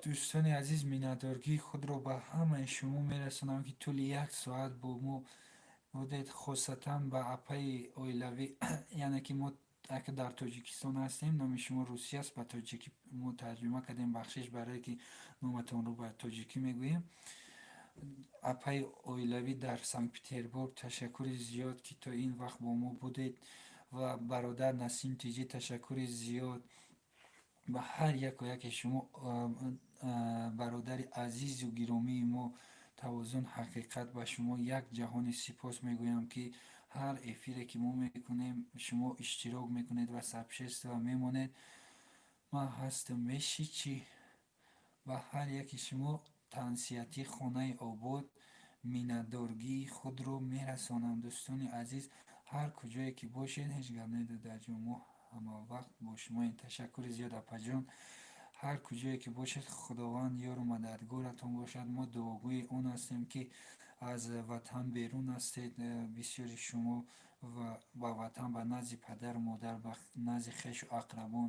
Дӯстони азиз, миннатдоргии худро ба ҳамаи шумо мерасонам, ки тӯли як соат бо мо будед, хосатан ба апаи оилавӣ. Яъне ки мо ака дар Тоҷикистон ҳастем, номи шумо русӣ аст, ба тоҷикӣ мо тарҷума кардем. Бахшиш барое ки номатонро ба тоҷикӣ мегӯем. Апаи оилавӣ дар Санкт Петербург, ташаккури зиёд, ки то ин вақт бо мо будед, ва бародар Насим Тиҷӣ, ташаккури зиёд ба ҳар яку яке шумо. Бародари азизу гиромии мо Тавозун Ҳақиқат, ба шумо як ҷаҳони сипос мегӯям, ки ҳар эфире ки мо мекунем, шумо иштирок мекунед ва сообщество мемонед. Ман ҳастам, меши чӣ. Ба ҳар яки шумо тансиҳатӣ, хонаи обод миннатдоргии худро мерасонам. Дӯстони азиз, ҳар куҷое ки бошед, ҳеҷ гап не, додарҷон, мо ҳамавақт бо шумоем. Ташаккури зиёд, апаҷон. Ҳар куҷое ки бошед, Худованд ёру мададгоратон бошад. Мо дуогӯи он ҳастем, ки аз ватан берун ҳастед бисёри шумо, ва ба ватан, ба назди падару модар, ба назди хешу ақрабон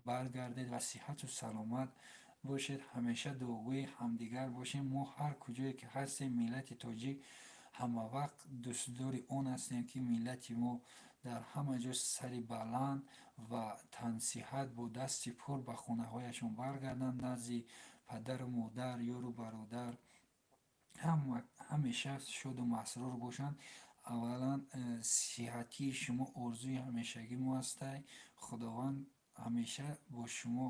баргардед ва сиҳату саломат бошед. Ҳамеша дуогӯи ҳамдигар бошем. Мо ҳар куҷое ки ҳастем, миллати тоҷик, ҳамавақт дӯстдори он ҳастем, ки миллати мо дар ҳама ҷо сари баланд ва тансиҳат, бо дасти пур ба хонаҳояшон баргарданд, назди падару модар, ёру бародар, ҳамеша шоду масрур бошанд. Аввалан, сиҳатии шумо орзуи ҳамешагӣ мо ҳастай. Худованд ҳамеша бо шумо.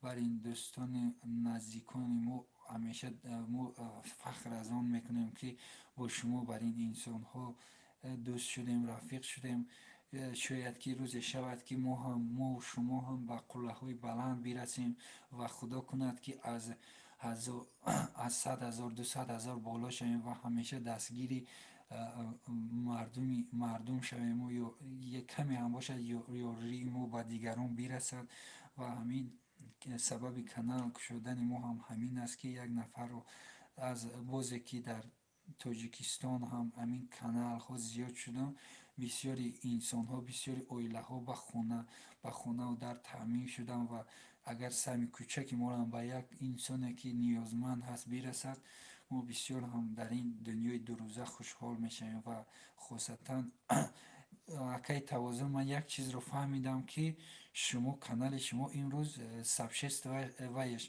Бар ин дӯстони наздикони мо ҳамеша мо фахр аз он мекунем, ки бо шумо, бар ин инсонҳо дӯст шудем, рафиқ шудем. Шояд ки рӯзе шавад, ки мо ҳам, мо шумо ҳам ба қуллаҳои баланд бирасем ва Худо кунад, ки аз 100 000, 200 000 боло шавем ва ҳамеша дастгири мардум шавему ё каме ҳам бошад, ёрии мо ба дигарон бирасад. Ва ҳамин сабаби канал кушодани мо ҳам ҳамин аст, ки як нафарро аз бозе ки дар Тоҷикистон ҳам ҳамин каналҳо зиёд шуданд, бисёри инсонҳо, бисёри оилаҳо ба хонаву дар таъмин шуданд. Ва агар саҳми кӯчаки моро ба як инсоне, ки ниёзманд ҳаст, бирасад, мо бисёр ҳам дар ин дунёи дурӯза хушҳол мешавем. Ва хосатан акаи Тавозун, ман як чизро фаҳмидам, ки шумо, канали шумо имрӯз сообществояш,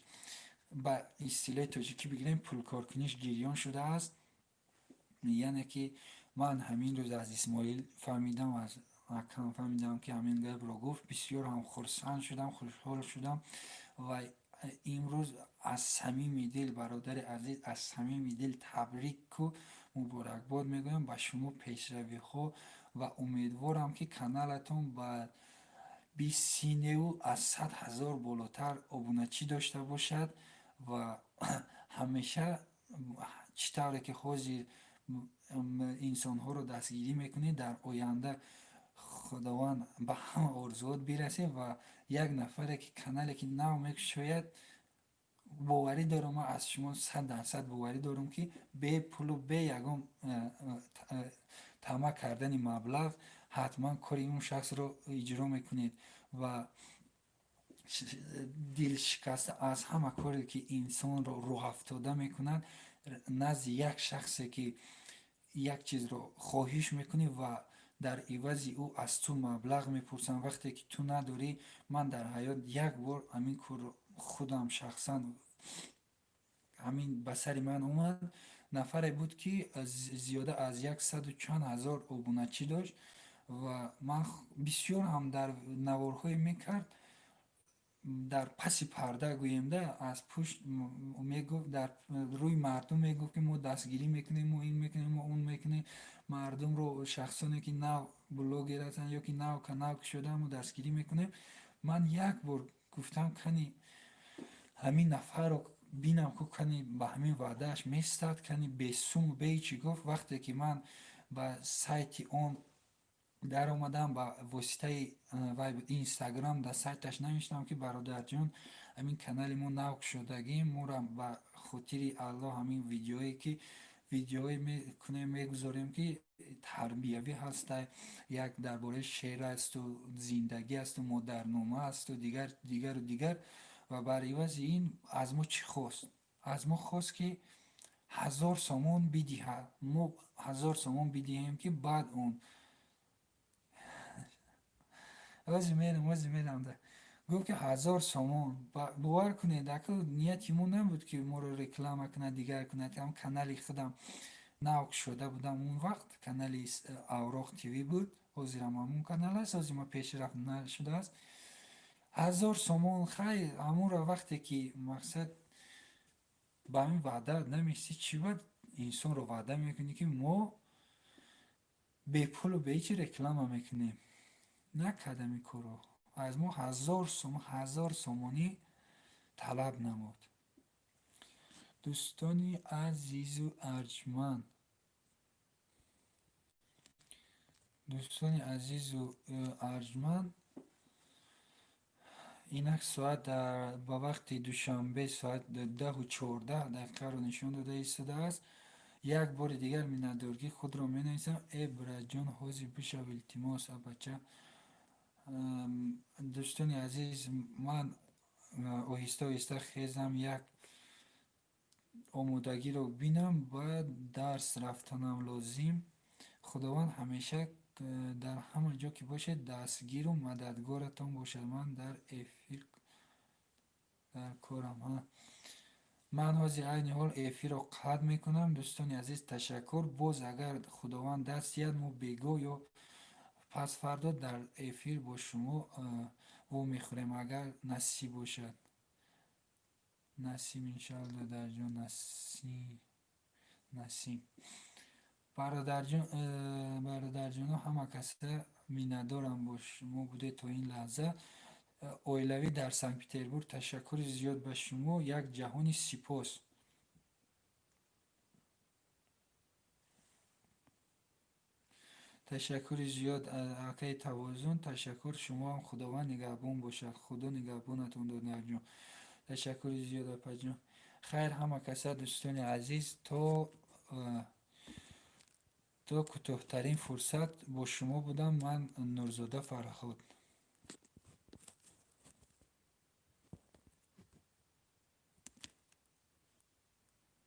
ба истилоҳи тоҷикӣ бигирем, пулкоркуниш гирён шудааст. Яъне ки ман ҳамин рӯз аз Исмоил фаҳмидам, аз акам фаҳмидам, ки ҳамин гапро гуфт, бисёр ҳам хурсанд шудам, хушҳол шудам. Ва имрӯз аз самими дил, бародари азиз, аз самими дил табрику муборакбод мегӯям ба шумо, пешравиҳо, ва умедворам, ки каналатон ба 20 синеву аз 100 000 болотар обуначӣ дошта бошад. Ва ҳамеша чӣ тавре ки ҳозир инсонҳоро дастгирӣ мекунед, дар оянда Худованд ба ҳама орзуот бирасед. Ва як нафаре ки канале ки нав мекушояд, боварӣ дорам, ман аз шумо 100% боварӣ дорам, ки бепулу бе ягон тамаъ кардани маблағ ҳатман кори он шахсро иҷро мекунед. Ва дилшикаста аз ҳама коре ки инсонро рӯҳафтода мекунад, назди як шахсе ки як чизро хоҳиш мекунӣ ва дар ивази ӯ аз ту маблағ мепурсанд, вақте ки ту надорӣ. Ман дар ҳаёт як бор ҳамин корро худам шахсан, ҳамин ба сари ман омад. Нафаре буд, ки зиёда аз яксаду чанд ҳазор обуначӣ дошт ва ман бисёр ҳам дар наворҳое мекард. Дар паси парда гӯем да, аз пушт мегуфт, дар рӯи мардум мегуфт, ки мо дастгирӣ мекунем, мо ин мекунем, мо он мекунем, мардумро, шахсоне ки нав блогер ҳастанд ё ки нав канал кушодаанд, мо дастгирӣ мекунем. Ман як бор гуфтам, кани ҳамин нафарро бинам ку, кани ба ҳамин ваъдааш местад, кани бесуму беҳичи гуфт. Вақте ки ман ба сайти он даромадам, ба воситаи вай Инстаграм дар сайташ навиштам, ки бародарҷон, ҳамин канали мо нав кушодагим, моро ба хотири Аллоҳ ҳамин видеое ки видеое мекунем, мегузорем, ки тарбиявӣ ҳаста, як дар бораи шеър асту зиндагӣ асту модарнома асту дигар, дигару дигар. Ва бар ивази ин аз мо чӣ хост? Аз мо хост, ки 1000 сомон бидиҳад. Мо 1000 сомон бидиҳем, ки баъд он ози мерам, ози мерам. Гуфт, ки 1000 сомон. Бовар кунед, ака, нияти мо набуд, ки моро реклама кунад, дигар кунад. Ҳам канали худам нав кушода будам он вақт, канали Авроқ ТВ буд, ҳозирам ҳамон канал аст, ҳозир ма пешрафт нашудааст. 1000 сомон, хай, ҳамонро вақте ки мақсад ба ҳамин ваъда наместӣ, чӣ бад инсонро ваъда мекунӣ, ки мо бепулу беҳичи реклама мекунем? Накардам ин корро. Аз мо 1000 сомон, 1000 сомонӣ талаб намуд. Дӯстони азизу арҷманд, дӯстони азизу арҷманд, инак соат ба вақти Душанбе соат 10:14 дақиқаро нишон дода истодааст. Як бори дигар миннатдории худро менависам. Э, братҷон, ҳозир бишав, илтимос, абача. Дӯстони азиз, ман оҳиста оҳиста хезам, як омодагиро бинам, баъд дарс рафтанам лозим. Худованд ҳамеша дар ҳама ҷо ки бошед, дастгиру мададгоратон бошад. Ман дар эфир дар корам. Ман ҳозир айни ҳол эфирро қатъ мекунам. Дӯстони азиз, ташаккур. Боз агар Худованд даст диҳад, мо бегоҳ ё пасфардо дар эфир бо шумо вомехӯрем, агар насиб бошад. Насиб, иншоалло, додарҷон, насиб. Бародарҷоно, ҳама каса миннатдорам, бо шумо будед то ин лаҳза. Оилавӣ дар Санкт Петербург, ташаккури зиёд ба шумо, як ҷаҳони сипос. Ташаккури зиёд, акаи Тавозун, ташаккур. Шумоам Худованд нигаҳбон бошад. Худо нигаҳбонатон, додарҷон. Ташаккури зиёд, апаҷон. Хайр, ҳама каса, дӯстони азиз, то кӯтоҳтарин фурсат бо шумо будам ман, Нурзода Фарҳод.